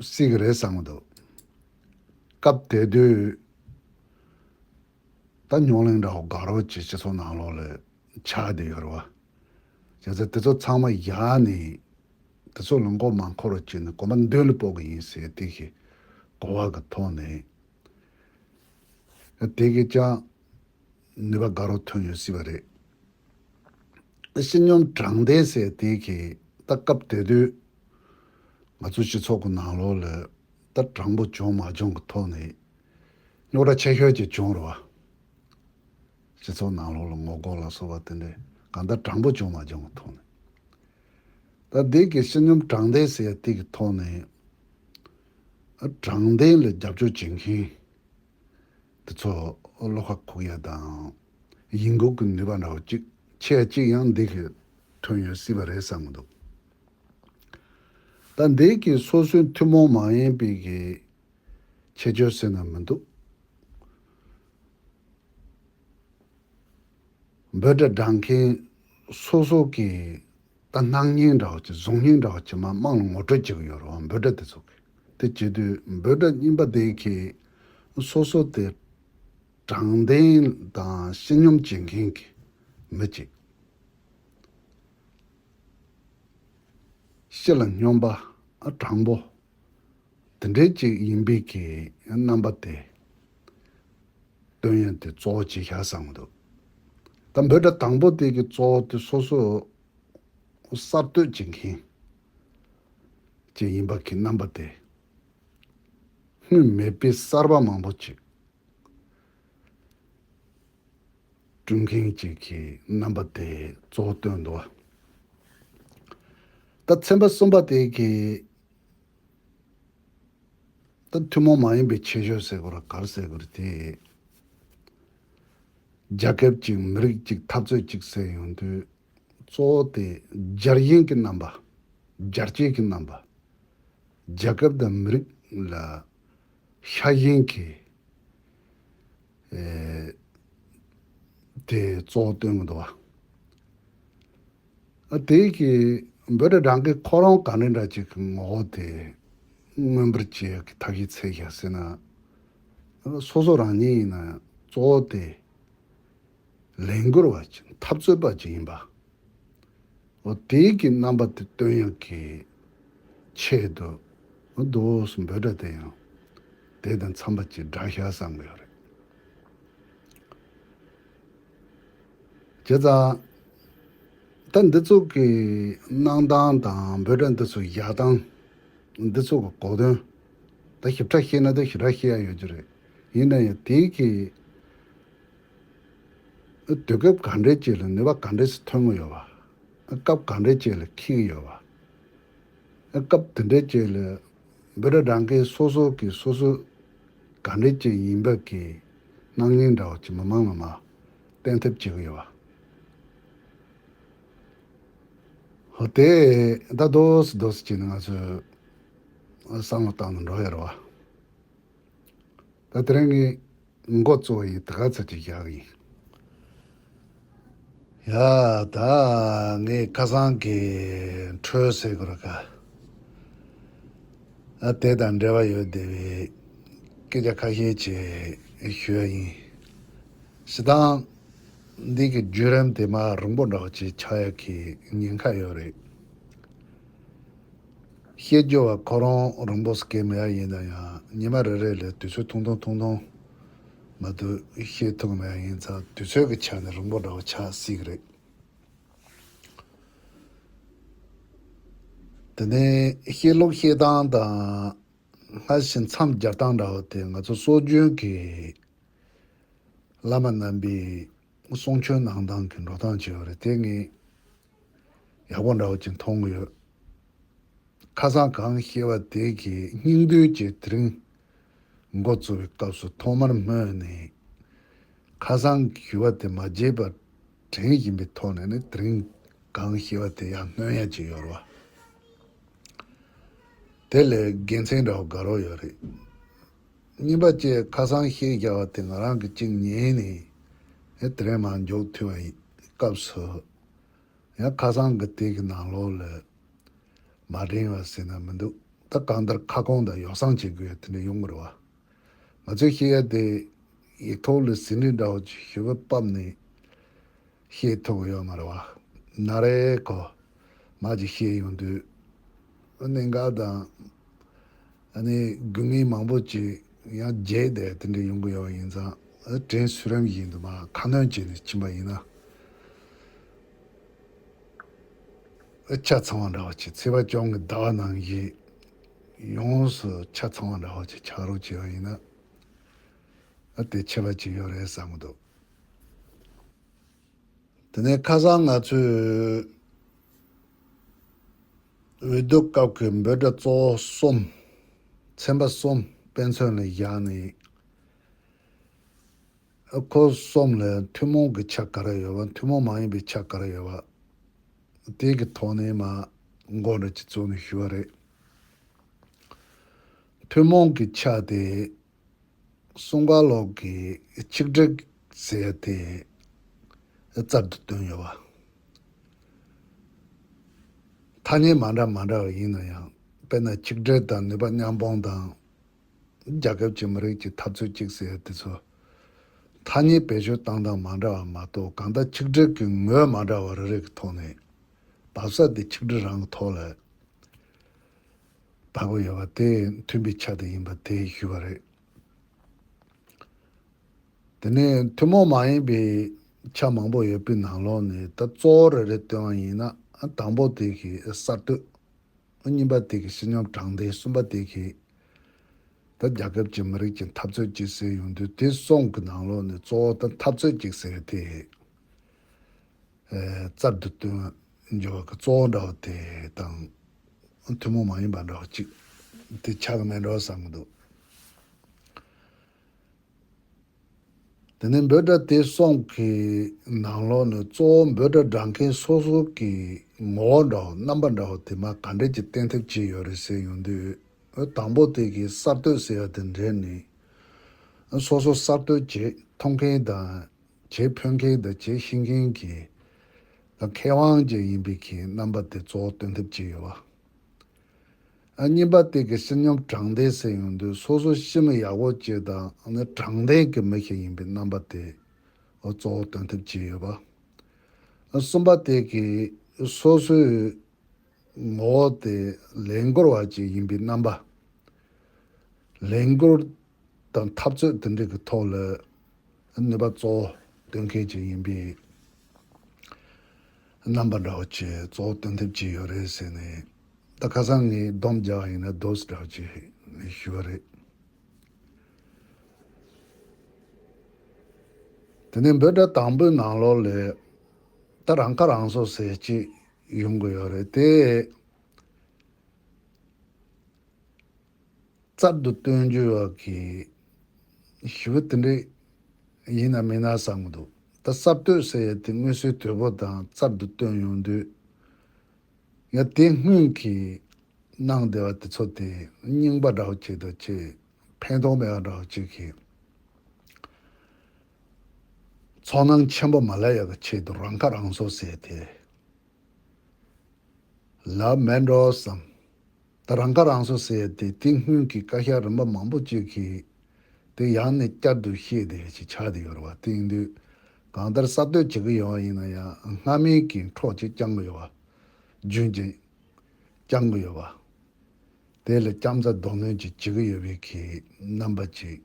སྲིད་ཀྱི་རེད་བསམ་གྱི་འདུག་སྐབས་དེ་དུས་ད་རྙོག་གླེང་འདྲ་བོ་དགའ་རབ་ཀྱི་སྤྱི་ཚོགས་ནང་ལོགས་ལ་ ཆགས་བསྡད་ཡོད་རེད་བ། བྱས་ཙང་དེ་ཚོ་ཚང་མ་བཞག་ནས་དེ་ཚོ་ལ་མགོ་མ་འཁོར་བ་བྱས་ནས་གོམ་པ་མདུན་ལ་སྤོ་གི་ཡིན་ཟེར་དེ་གི་གོ་བ་གི་ཐོག་ནས། དེ་གི་ཀྱང་ནུས་པ་དགའ་རབ་ཐོན་ཡོད་སྲིད་པ་རེད། སྤྱི་སྙོམས་དྲང་བདེན་ཟེར་དེ་གི་ད་སྐབས་དེ་དུས་ང་ཚོ་སྤྱི་ཚོགས་ཀྱི་ནང་ལོགས་ལ་ད་དྲང་པོ་བྱུང་མ་བྱུང་གི་ཐོག་ནས་རྙོག་དྲ་ཆེ་ཤོས་ཅིག་བྱུང་རེད་བ། སྤྱི་ཚོགས་ནང་ལོགས་ལ་ངོ་རྒོལ་ལ་སོགས་པ་དེ་འདྲའི་གང་ལྟར་དྲང་པོ་བྱུང་མ་བྱུང་གི་ཐོག་ནས། ད་འདི་གི་སྤྱི་སྙོམས་དྲང་བདེན་ཟེར་ཡ་དེ་གི་ཐོག་ནས་དྲང་བདེན་ལ་རྒྱབ་སྐྱོར་བྱེད་མཁན་དེ་ཚོ་བློ་ཁ་ཁུག་ཡ་དང་ཡིད་འགུག་གི་ནུས་པ་འདྲ་བོ་གཅིག་ཆེ་གཅིག་ཡང་འདི་གི་ཐོན་ཡོད་སྲིད་པ་རེད་བསམ་གི་འདུག་ད་འདི་གི་སོ་སོའི་ཐུན་མོང་མ་ཡིན་པའི་གི་ཁྱད་ཆོས་ཟེར་ན་མི་འདུག་འབོད་སྒྲ་བསྒྲགས་མཁན་སོ་སོ་གི་ད་སྣང་བརྙན་འདྲ་བོ་ཅིག་གཟུགས་བརྙན་འདྲ་བོ་ཅིག་མར་དམངས་ལ་ངོ་སྤྲོད་བྱེད་ཀྱི་ཡོད་རེད་བ། འབོད་སྒྲ་དེ་ཚོ་གི་དེ་བྱེད་དུས་འབོད་སྒྲ་རྙིང་པ་དེ་གི་སོ་སོ་དེ་དྲང་བདེན་དང་སྤྱི་སྙོམས་བྱེད་མཁན་གྱི་མི་ཅིག་སྤྱི་ལ་སྙོམས་པ་དྲང་པོ་དེ་འདྲའི་ཅིག་ཡིན་པའི་གི་རྣམ་པ་དེ་སྟོན་ཡ་དེ་གཙོ་བོ་ཅིག་བཞག་བསམ་གི་འདུག་ད་འབོད་སྒྲ་དང་པོ་དེ་གི་གཙོ་བོ་དེ་སོ་སོ་གསར་གཏོད་བྱེད་མཁན་ཅིག་ཡིན་པ་གི་རྣམ་པ་དེ་སྔོན་མེད་པའི་གསར་པ་མང་པོ་ཅིག་སྐྲུན་མཁན་ཅིག་གི་རྣམ་པ་དེ་གཙོ་བོ་སྟོན་འདུག་ད་ཚན་པ་གསུམ་པ་དེ་གི་ད་ཐུན་མོང་མ་ཡིན་པའི་ཁྱད་ཆོས་ཟེར་དགོས་ར་ག་རེ་ཟེར་དགོས་རེད་དེ། རྒྱལ་ཁབ་ཅིག་མི་རིགས་ཅིག་འཐབ་རྩོད་ཅིག་ཟེར་ཡོང་དུས་གཙོ་བོ་དེ་རྒྱལ་ཞེན་གྱི་རྣམ་པ། རྒྱལ་གཅེས་ཀྱི་རྣམ་པ། རྒྱལ་ཁབ་དང་མི་རིགས་ལ་ཤ་ཞེན་གྱི་ཨེ་དེ་གཙོ་བོ་སྟོན་གྱི་འདུག་བ། ཨ་དེ་གི་འབོད་སྒྲ་བསྒྲགས་མཁན་ཁོ་རང་ག་འདྲ་འདྲ་ཅིག་གི་ངོ་བོ་དེ་མངོན་པར་བྱེད་ཡག་གི་ཐབས་ཤེས་འཚོལ་ཤག་ཟེར་ན། སོ་སོ་རང་ཉིད་ཡིན་ན་གཙོ་བོ་དེ་ལས་འགུལ་བ་ཅིག་འཐབ་རྩོད་པ་ཅིག་ཡིན་པ། འོ་དེ་གི་རྣམ་པ་དེ་སྟོན་ཡག་གི་ཆེད་དུ་འོ་དོ་སུ་འབོད་སྒྲ་དེ་ཡང་དེ་དང་འཚམས་པ་ཅིག་བསྒྲགས་ཤག་བསམ་གི་ཡོད་རེད། བྱས་ཙང་ད་འདི་ཚོ་གི་གནང་སྟངས་དང་འབོད་སྒྲ་འདི་ཚོ་བཞག་སྟངས་འདི་ཚོ་གི་གོ་དོན་ད་ཞིབ་ཕྲ་ཤེས་ན་ད་ཞིབ་ཕྲ་ཤེས་ཡ་ཡོད་ཀྱི་རེད། ཡིན་ན་ཡང་དེ་གི་དུས་སྐབས་ག་འདྲའི་ཅིག་ལ་ནུས་པ་ག་འདྲས་སུ་ཐོན་གྱི་ཡོད་པ། སྐབས་ག་འདྲའི་ཅིག་ལ་འཁེལ་གྱི་ཡོད་པ། སྐབས་དེ་འདྲའི་ཅིག་ལ་འབོད་སྒྲ་བསྒྲགས་མཁན་སོ་སོ་གིས་སོ་སོ་ག་འདྲའི་ཅིག་ཡིན་པ་གི་སྣང་བརྙན་འདྲ་བོ་ཅིག་མི་མང་ལ་མར་སྟོན་ཐབས་བྱེད་ཀྱི་ཡོད་པ། འོ་དེ་ད་རྡོག་རྡོག་བྱས་ནས་ང་ཚོས་བསམ་བློ་བཏང་ནས་འགྲོ་ཡ་རེད་བ། ད་དེ་རིང་ངས་འགོ་གཙོ་བོ་ཡིན་ད་ག་ཚོད་ཅིག་བཞག་གི་ཡིན། ཡ་ད་ངས་ཁ་སང་གི་འཕྲོས་ཟེར་དགོས་རེད་ཀ་ཨ་དེ་དང་འབྲེལ་བ་ཡོད་བསྡད་པའི་སྐད་ཆ་ཁ་ཤས་ཅིག་ཞུ་ཡ་ཡིན། སྤྱིར་བཏང་འདི་གི་བརྒྱུད་རིམ་དེ་མར་རིང་པོ་འདྲ་བོ་ཅིག་ཆགས་ཡ་གི་ཉེན་ཁ་ཡོད་རེད། བཤད་རྒྱུ་བ་ཁོ་རང་རིང་པོ་སྐད་མེད་ཡ་ཡིན་ན་ཡང་ཉི་མ་རེ་རེ་ལ་དུས་ཚོད་ཐུང་ཐུང་ཐུང་ཐུང་མ་གཏོགས་བཤད་ཐུབ་མེད་ཡ་ཡིན་ཙང་དུས་ཚོད་ཀྱི་ཆ་ནས་རིང་པོ་འདྲ་བོ་ཆགས་སྲིད་ཀྱི་རེད། དེ་ནས་བཤད་ལུགས་བཤད་སྟངས་དང་སྔར་བཞིན་མཚམས་སྦྱར་སྟངས་འདྲ་བོ་དེ་ང་ཚོ་སྲོལ་རྒྱུན་གྱི་བླ་མ་རྣམ་པས་གསུང་ཆོས་གནང་སྟངས་ཀྱི་འགྲོ་སྟངས་ཅིག་ཡོད་རེད། དེ་ངས་ཡག་པོ་འདྲ་བོ་ཅིག་མཐོང་གི་ཡོད། ཁ་སང་གང་བཤད་པ་དེ་གི་སྙིང་བསྡུས་ཀྱི་དེ་རིང་འགོ་བཙུགས་པའི་སྐབས་སུ་ཐོག་མར་སྨོས་ནས་ཁ་སང་གི་ཞུ་བ་དེ་མ་བརྗེད་པར་དྲན་བཞིན་པའི་ཐོག་ནས་ནི་དེ་རིང་གང་བཤད་པ་དེ་ཡང་སྣོན་ཡ་ཅིག་ཡོད་རེད་བ། དེ་ལས་དགེ་མཚན་འདྲ་བོ་དགའ་རོགས་ཡོད་རེད། གཉིས་པ་བཅས་ཁ་སང་བཤད་བཞག་པ་དེ་ང་རང་གིས་གཅིག་ཉན་ནས་ཨེ་དེ་རིང་མར་མཇུག་མཐུད་པའི་སྐབས་སུ་ཡང་ཁ་སང་གི་དེ་གི་ནང་ལོགས་ལ་མ་དྲན་པ་ཟེར་ན་མི་འདུག་ད་གང་ལྟར་ཁ་སྐོང་དང་ཡོ་བསྲང་བྱེད་དགོས་ཡ་དེ་འདྲ་ཡོང་གི་རེད་བ། ང་ཚོས་བཤད་ཡ་དེ་ཡིག་ཐོག་ལ་ཟིན་བྲིས་འདྲ་བོ་ཅིག་ཞུ་བ་ཕབ་ནས་ བཤད་ཐུབ་ཡོད་མ་རེད་བ། ན་རེ་གོ་མ་ཅིག་བཤད་ཡོང་དུས། གནད་འགག་དང་། ཨ་ནི་དགོས་ངེས་མང་པོ་ཅིག་ཡང་བརྗེད་དེ་དེ་འདྲ་ཡོང་གི་ཡོད་པ་ཡིན་ཙང་། དྲན་གསོ་རིམ་བཞིན་དུ་མར་ཁ་སྣོན་བྱས་ནས་ཕྱིན་པ་ཡིན་ན། ཆ་ཚང་བ་འདྲ་བ་ཅིག་ཚེས་པ་བཅོ་ལྔའི་ཟླ་བ་ནང་བཞིན་ཡོངས་སུ་ཆ་ཚང་བ་འདྲ་བ་ཅིག་ཆགས་རོགས་བྱས་པ་ཡིན་ན། ཨ་དེ་ཁྱད་པར་ཅིག་ཡོད་རེད་བསམ་གྱི་འདུག་དེ་ནས་ཁ་སང་ང་ཚོས་འོས་བསྡུ་སྐབས་ཀྱི་འབོད་སྒྲ་གཙོ་བོ་གསུམ། ཚན་པ་གསུམ་དཔེ་མཚོན་ལ་བཞག་ནས། ཁོ་གསུམ་ལ་ཐུན་མོང་གི་ཆ་ག་རེ་ཡོད་པ། ཐུན་མོང་མ་ཡིན་པའི་ཆ་ག་རེ་ཡོད་པ། དེ་གི་ཐོག་ནས་མར་མགོ་འདྲ་ཅིག་བཙུགས་ནས་ཞུ་བ་རེད། ཐུན་མོང་གི་ཆ་དེ། གསུམ་ཀ་ལོག་གི་ཆིག་སྒྲིལ་ཟེར་ཡ་དེ་རྩལ་དུ་བཏོན་ཡོད་པ། ཐ་སྙད་མ་འདྲ་མ་འདྲ་བ་ཡིན་ན་ཡང་། དཔེར་ན་ཆིག་སྒྲིལ་དང་ནུས་པ་མཉམ་སྤུངས་དང་། རྒྱལ་ཁབ་ཀྱི་མི་རིགས་ཀྱི་འཐབ་རྩོད་ཅིག་ཟེར་ཡ་དེ་ཚོ། ཐ་སྙད་བེད་སྤྱོད་བཏང་སྟངས་མ་འདྲ་བ་མ་གཏོགས། གང་ལྟར་ཆིག་སྒྲིལ་གྱི་ངོས་མ་འདྲ་བ་རེ་རེ་གི་ཐོག་ནས། བབས་ས་དེ་ཆིག་སྒྲིལ་རང་གི་ཐོག་ལ། བབས་ཀྱི་ཡོད་པ་དེ་མཐུན་པའི་ཆ་དེ་ཡིན་པ་དེ་ཞུ་བ་རེད། དེ་ནས་ཐུན་མོང་མ་ཡིན་པའི་ཆ་མང་པོ་ཡོད་པའི་ནང་ལོགས་ནས། ད་གཙོ་བོ་རེ་རེ་བཏོན་པ་ཡིན་ན། དང་པོ་དེ་གི་གསར་གཏོད། གཉིས་པ་དེ་གི་སྤྱི་སྙོམས་དྲང་བདེན། གསུམ་པ་དེ་གི་ད་རྒྱལ་ཁབ་ཀྱི་མི་རིགས་ཀྱི་འཐབ་རྩོད་ཅིག་ཟེར་ཡོང་དུས། དེ་གསུམ་གི་ནང་ལོགས་ནས་གཙོ་བོ་ད་འཐབ་རྩོད་ཅིག་ཟེར་དེ། ཨེ། རྩལ་དུ་བཏོན་འགྱུར་བ་གི་གཙོ་བོ་འདྲ་བ་དེ་དང་། ཐུན་མོང་མ་ཡིན་པ་འདྲ་བ་ཅིག་དེ་ཆགས་ཀྱི་མེད་འགྲོ་བསམ་གྱི་འདུག་དེ་ནས་འབོད་སྒྲ་དེ་གསུམ་གི་ནང་ལོགས་ནས་གཙོ་བོ་འབོད་སྒྲ་བསྒྲགས་མཁན་སོ་སོ་གི་ངོ་བོ་འདྲ་བ། རྣམ་པ་འདྲ་བ་དེ་མར་ག་འདྲས་ཀྱི་སྟོན་ཐབས་བྱས་ཡོད་རེད་ཟེར་ཡོང་དུས། དང་པོ་དེ་གི་གསར་གཏོད་ཟེར་ཡ་དེ་འདྲ་ནི། སོ་སོ་གསར་གཏོད་བྱེད་མཐོང་མཁན་དང་། བྱེད་ཕོད་མཁན་དང་། བྱེད་ཤེས་མཁན་གྱི་ད་མཁས་དབང་ཅིག་ཡིན་པའི་གི་རྣམ་པ་དེ་གཙོ་བོ་སྟོན་ཐབས་བྱས་ཡོད་པ། ཨ། གཉིས་པ་དེ་གི་སྤྱི་སྙོམས་དྲང་བདེན་ཟེར་ཡོང་དུས། སོ་སོ་སྤྱི་མི་ཡག་པོ་ཅིག་དང་། ཨ་ནི་དྲང་བདེན་གྱི་མི་ཞིག་ཡིན་པའི་རྣམ་པ་དེ་གཙོ་བོ་སྟོན་ཐབས་བྱས་ཡོད་པ། ཨ། གསུམ་པ་དེ་གི་སོ་སོའི་ངོ་བོ་དེ་ལས་འགུལ་བ་ཅིག་ཡིན་པའི་རྣམ་པ། ལས་འགུལ་དང་འཐབ་རྩོད་དེ་འདྲ་གི་ཐོག་ལ་ནུས་པ་གཙོ་བོ་སྟོན་མཁན་ཅིག་ཡིན་པའི་རྣམ་པ་འདྲ་བོ་ཅིག་གཙོ་བོ་སྟོན་ཐབས་ཅིག་ཡོད་རེད་ཟེར་ནས། ད་ཁ་སང་ངས་སྡོམ་རྒྱག་པ་ཡིན་ན་འདུག་སེ་འདྲ་བོ་ཅིག་ཞུ་བ་རེད། དེ་ནས་འབོད་སྒྲ་དང་པོའི་ནང་ལོགས་ལ་ད་རང་ཁ་རང་གསོ་ཟེར་ཅིག་ཡོང་གི་ཡོད་རེད་དེ། རྩལ་དུ་བཏོན་རྒྱུ་བ་གི་ཞུ་བ་དེ་འདྲ་ཡིན་ན་མིན་ན་བསམ་གི་འདུག་ད་གསར་གཏོད་ཟེར་ཡ་དེ་དངོས་སུ་དོད་པོ་དང་རྩལ་དུ་བཏོན་ཡོང་དུས། ཡ། དེ་སྔོན་གྱི་གནང་བསྡད་པ་དེ་ཚོ་དེ་རྙིང་པ་འདྲ་བོ་ཅིག་དང་ཅིག་ཕན་ཐོགས་མེད་པ་འདྲ་བོ་ཅིག་གིས་ཚོར་སྣང་ཆེན་པོ་མ་སླེབས་ཡག་གི་ཆེད་དུ་རང་ཁ་རང་གསོ་ཟེར་དེ་ལབ་མེད་འགྲོ་བསམ། ད་རང་ཁ་རང་གསོ་ཟེར་དེ་དེ་སྔོན་གྱི་བཀའ་ཤག་རིམ་པ་མང་པོ་ཅིག་གིས་དེ་ཡང་ནས་བསྐྱར་དུ་བཤད་བསྡད་ཅིག་ཆགས་བསྡད་ཡོད་རེད་བ། དེ་ཡིན་དུས་གང་ལྟར་གསར་གཏོད་བྱེད་ཀྱི་ཡོད་པ་ཡིན་ན་ཡང་། སྔ་མའི་གི་འཕྲོ་ཅིག་བརྐྱང་གི་ཡོད་པ། རྒྱུན་ཅིག་བརྐྱང་གི་ཡོད་པ། དེ་ལ་བརྐྱང་ཚར་དོ་ནན་ཅིག་བྱེད་ཀྱི་ཡོད་པའི་གི་རྣམ་པ་ཅིག་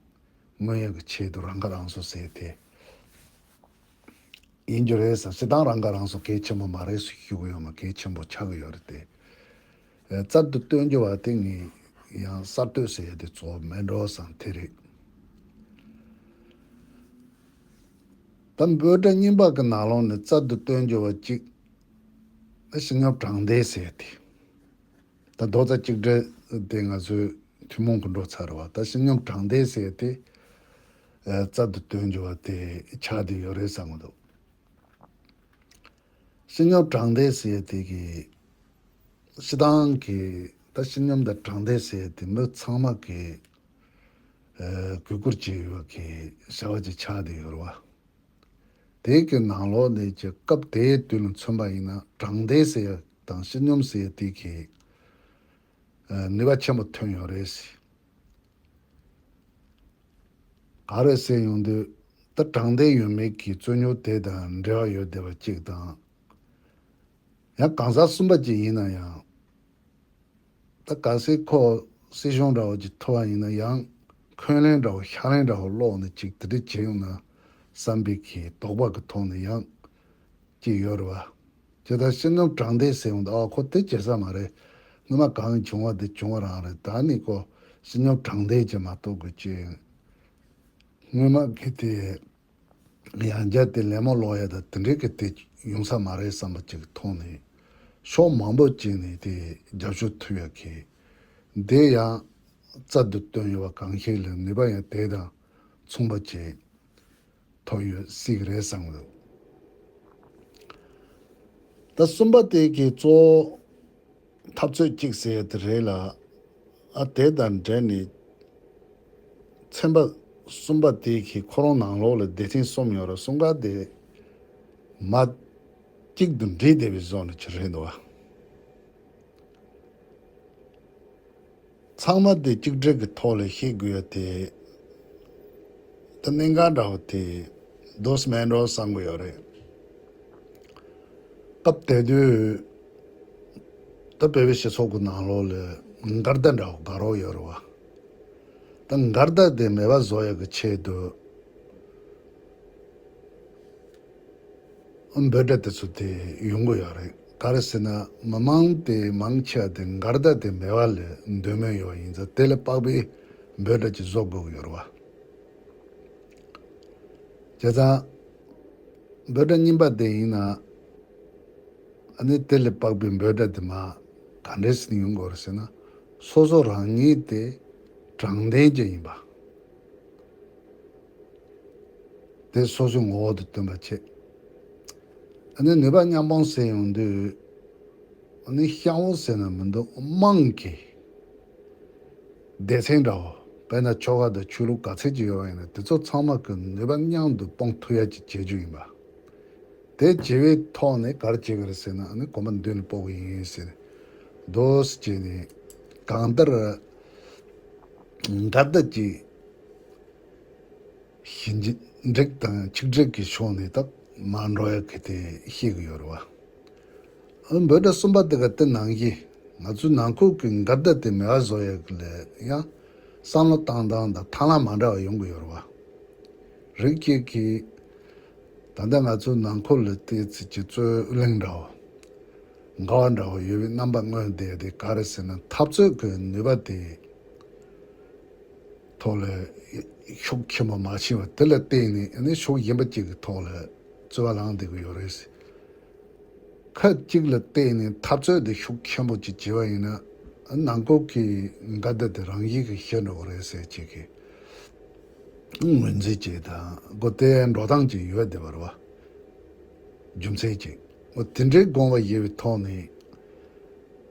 མངོན་ཡག་གི་ཆེད་དུ་རང་ཁ་རང་གསོ་ཟེར་དེ་ཡིན་རྒྱུ་རེད་བསམ། སྤྱིར་བཏང་རང་ཁ་རང་གསོ་གལ་ཆེན་པོ་མ་རེད་ཟེར་ཞུ་གི་ཡོད་མ། གལ་ཆེན་པོ་ཆགས་ཀྱི་ཡོད་རེད་དེ། རྩལ་དུ་བཏོན་རྒྱུ་བ་དེ་ངས་ཡང་གསར་གཏོད་ཟེར་ཡ་དེ་གཙོ་བོ་མེད་འགྲོ་བསམ། དེ་རེད། ད་འབོད་སྒྲ་གཉིས་པ་གི་ནང་ལོགས་ནས་རྩལ་དུ་བཏོན་རྒྱུ་བ་གཅིག་སྤྱི་སྙོམས་དྲང་བདེན་ཟེར་ཡ་དེ། ད་རྡོག་རྩ་གཅིག་སྒྲིལ་དེ་ང་ཚོའི་ཐུན་མོང་གི་འགྲོ་ཚར་བ། ད་སྤྱི་སྙོམས་དྲང་བདེན་ཟེར་དེ་རྩལ་དུ་བཏོན་རྒྱུ་བ་དེ་ཆགས་བསྡད་ཡོད་རེད་བསམ་གྱི་འདུག་སྤྱི་སྙོམས་དྲང་བདེན་ཟེར་དེ་གི་སྤྱི་བཏང་གི་ད་སྤྱི་སྙོམས་དང་དྲང་བདེན་ཟེར་དེ་མི་ཚང་མ་གི་གུས་བཀུར་བྱེད་ཡོད་གི་བྱ་བ་ཅིག་ཆགས་བསྡད་ཡོད་རེད་བ། དེ་གི་ནང་ལོགས་ནས་ཀྱི་སྐབས་དེའི་དུས་ལ་མཚོན་པ་ཡིན་ན། དྲང་བདེན་ཟེར་ཡ་དང་སྤྱི་སྙོམས་ཟེར་ཡ་དེ་གི་ནུས་པ་ཆེན་པོ་ཐོན་ཡོད་རེད་ཟེར། ག་རེ་ཟེར་ཡོང་དུས། ད་དྲང་བདེན་ཡོད་མེད་ཀྱི་རྩོད་རྙོག་དེ་དང་འབྲེལ་བ་ཡོད་བསྡད་པ་གཅིག་དང་། ཡང་གང་ཟག་གསུམ་པ་གཅིག་ཡིན་ན་ཡང་། ད་གལ་སྲིད་ཁོ་སྲིད་གཞུང་འདྲ་བོ་ཅིག་ཐོབ་པ་ཡིན་ན་ཡང་འཁོན་ལན་འདྲ་བོ་ཤ་ལན་འདྲ་བོ་སློག་ནས་ཅིག་དེ་འདྲ་བྱེད་ཡོང་ན་བསམ་པའི་གི་དོགས་པ་གི་ཐོག་ནས་ཡང་ཅིག་ཡོད་རེད་བ། ཇི་ལྟར་སྤྱི་སྙོམས་དྲང་བདེན་ཟེར་ཡོང་དུས་ཨ་ཁོ་དེ་བྱེད་ས་མ་རེད། སྔོན་མ་གང་བྱུང་བ་དེ་བྱུང་བ་རང་རེད། ད་ནི་ཁོ་སྤྱི་སྙོམས་དྲང་བདེན་ཅིག་མ་གཏོགས་གི་ཅིག་སྔོན་མ་གི་དེ། ཡང་རྒྱ་དེ་ལད་མོ་ལོག་ཡ་ད་དེ་འདྲའི་གི་དེ་ཡོང་ས་མ་རེད་བསམ་པ་ཅིག་མཐོང་ནས། ཕྱོགས་མང་པོ་ཅིག་ནས་དེ་རྒྱབ་སྐྱོར་ཐུབ་ཡ་གི། དེ་ཡང་རྩལ་དུ་བཏོན་ཡོད་པ་གང་ཤེས་ལ་ནུས་པ་ཡང་དེ་དང་མཚུངས་པ་ཅིག་ཐོབ་ཡོད་སྲིད་གི་རེད་བསམ་གི་འདུག་ད་གསུམ་པ་དེ་གི་གཙོ་བོ། འཐབ་རྩོད་གཅིག་ཟེར་ཡ་དེ་རེད་ལ། ཨ་དེ་དང་འབྲེལ་ནས་ཚན་པ་གསུམ་པ་དེ་གི་ཁོ་རང་ནང་ལོགས་ལ་སྡེ་ཚན་གསུམ་ཡོད་རེད། གསུམ་ཀ་དེ་མ་གཅིག་ཏུ་འདྲེས་བསྡད་པའི་བཟོ་འདྲ་ཅིག་རེད་འདུག་བ། ཚང་མ་དེ་གཅིག་སྒྲིལ་གྱི་ཐོག་ལ་ཤེས་དགོས་ཡ་དེ། ད་གནད་འགག་འདྲ་བོ་དེ་འདུག་སེ་མེད་འགྲོ་བསམ་གྱི་ཡོད་རེད། སྐབས་དེ་དུས་ད་བོད་པའི་སྤྱི་ཚོགས་ཀྱི་ནང་ལོགས་ལ་འགལ་ཟླ་འདྲ་བོ་དགའ་རོགས་ཡོད་རེད་བ། ད་འགལ་ཟླ་དེ་མེད་པ་བཟོ་ཡག་གི་ཆེད་དུ་འབོད་སྒྲ་དེ་ཚོ་དེ་ཡོང་གི་ཡོད་རེད། ག་རེ་ཟེར་ན་མི་མང་དེ་མང་ཆེ་བ་དེ་འགལ་ཟླ་དེ་མེད་པ་ལ་འདོད་མོས་ཡོད་པ་ཡིན་ཙང་དེ་ལ་དཔག་པའི་འབོད་སྒྲ་ཅིག་བཟོ་དགོས་ཀྱི་ཡོད་རེད་བ། བྱས་ཙང་། འབོད་སྒྲ་གཉིས་པ་དེ་ཡིན་ན། ཨ་ནི་དེ་ལས་དཔག་པའི་འབོད་སྒྲ་དེ་མ་ག་འདྲས་སེ་ཡོང་དགོས་རེད་ཟེར་ན། སོ་སོ་རང་ཉིད་དེ་དྲང་བདེན་ཅན་ཡིན་པ། དེ་སོ་སོའི་ངོ་བོ་དེ་སྟོན་པ་བྱེད། ཨ་ནི་ནུས་པ་མཉམ་སྤུངས་ཟེར་ཡོང་དུས། ཨ་ནི་ཤ་བོ་ཟེར་ན་མི་འདུག་དམངས་ཀྱི་སྡེ་ཚན་འདྲ་བོ། དཔེར་ན་ཆོལ་ཁ་དང་ཆོས་ལུགས་ག་ཚད་ཅིག་ཡོད་པ་ཡིན་ན་དེ་ཚོ་ཚང་མ་གི་ནུས་པ་མཉམ་དུ་སྤུངས་ཐུབ་ཡ་ཅིག་བྱེད་རྒྱུ་ཡིན་པ། དེ་བྱེད་པའི་ཐོག་ནས་ག་རེ་བྱེད་ཀྱི་རེད་ཟེར་ན་ཨ་ནི་གོམ་པ་མདུན་ལ་སྤོ་གི་ཡིན་ཟེར། འདུག་སེ་བྱས་ནས་གང་ལྟར་འགལ་ཟླ་ཅིག་ཞི་འགྲིག་དང་ཆིག་སྒྲིལ་གྱི་ཕྱོགས་ནས་ད་མ་འགྲོ་ཡ་གི་དེ་ཤེས་ཀྱི་ཡོད་རེད་བ། འབོད་སྒྲ་གསུམ་པ་དེ་ག་དེ་ནང་བཞིན་ང་ཚོའི་ནང་ཁུལ་གྱི་འགལ་ཟླ་དེ་མེད་པ་བཟོ་ཡ་གི་ལས་ཡང་བསམ་བློ་བཏང་སྟངས་དང་ཐབས་ལམ་མ་འདྲ་བ་ཡོང་གི་ཡོད་རེད་བ། རིགས་གཅིག་གིས་ད་ལྟ་ང་ཚོའི་ནང་ཁུལ་ལ་བལྟས་ཚེ་ཀྱི་རྩོད་གླེང་འདྲ་བོ། འགལ་བ་འདྲ་བོ་ཡོད་པའི་རྣམ་པ་མངོན་བསྡད་དེ་ག་རེ་ཟེར་ན་འཐབ་རྩོད་ཀྱི་ནུས་པ་དེ་ཐོག་ལ་ཤུགས་ཆེན་པོ་མ་ཕྱིན་པ་དེ་ལ་བརྟེན་ནས་ཨ་ནི་ཕྱོགས་གཞན་པ་གཅིག་གི་ཐོག་ལ་རྩོད་པ་ལངས་བསྡད་ཀྱི་ཡོད་རེད། ཁ་གཅིག་ལ་བརྟེན་ནས་འཐབ་རྩོད་དེ་ཤུགས་ཆེན་པོ་ཅིག་བྱས་པ་ཡིན་ན་ནང་ཁུལ་གྱི་འགལ་ཟླ་དེ་རང་བཞིན་གྱིས་ཞི་འགྲོ་གི་རེད་ཟེར་ཅིག་གི་ངོས་འཛིན་ཅིག་དང་སྒོ་དེ་འགྲོ་སྟངས་ཅིག་ཡོད་བསྡད་པ་རེད་བ། རྒྱུ་མཚན་ཅིག་འོ་དེ་འདྲའི་དགོངས་པ་ཡོད་པའི་ཐོག་ནས་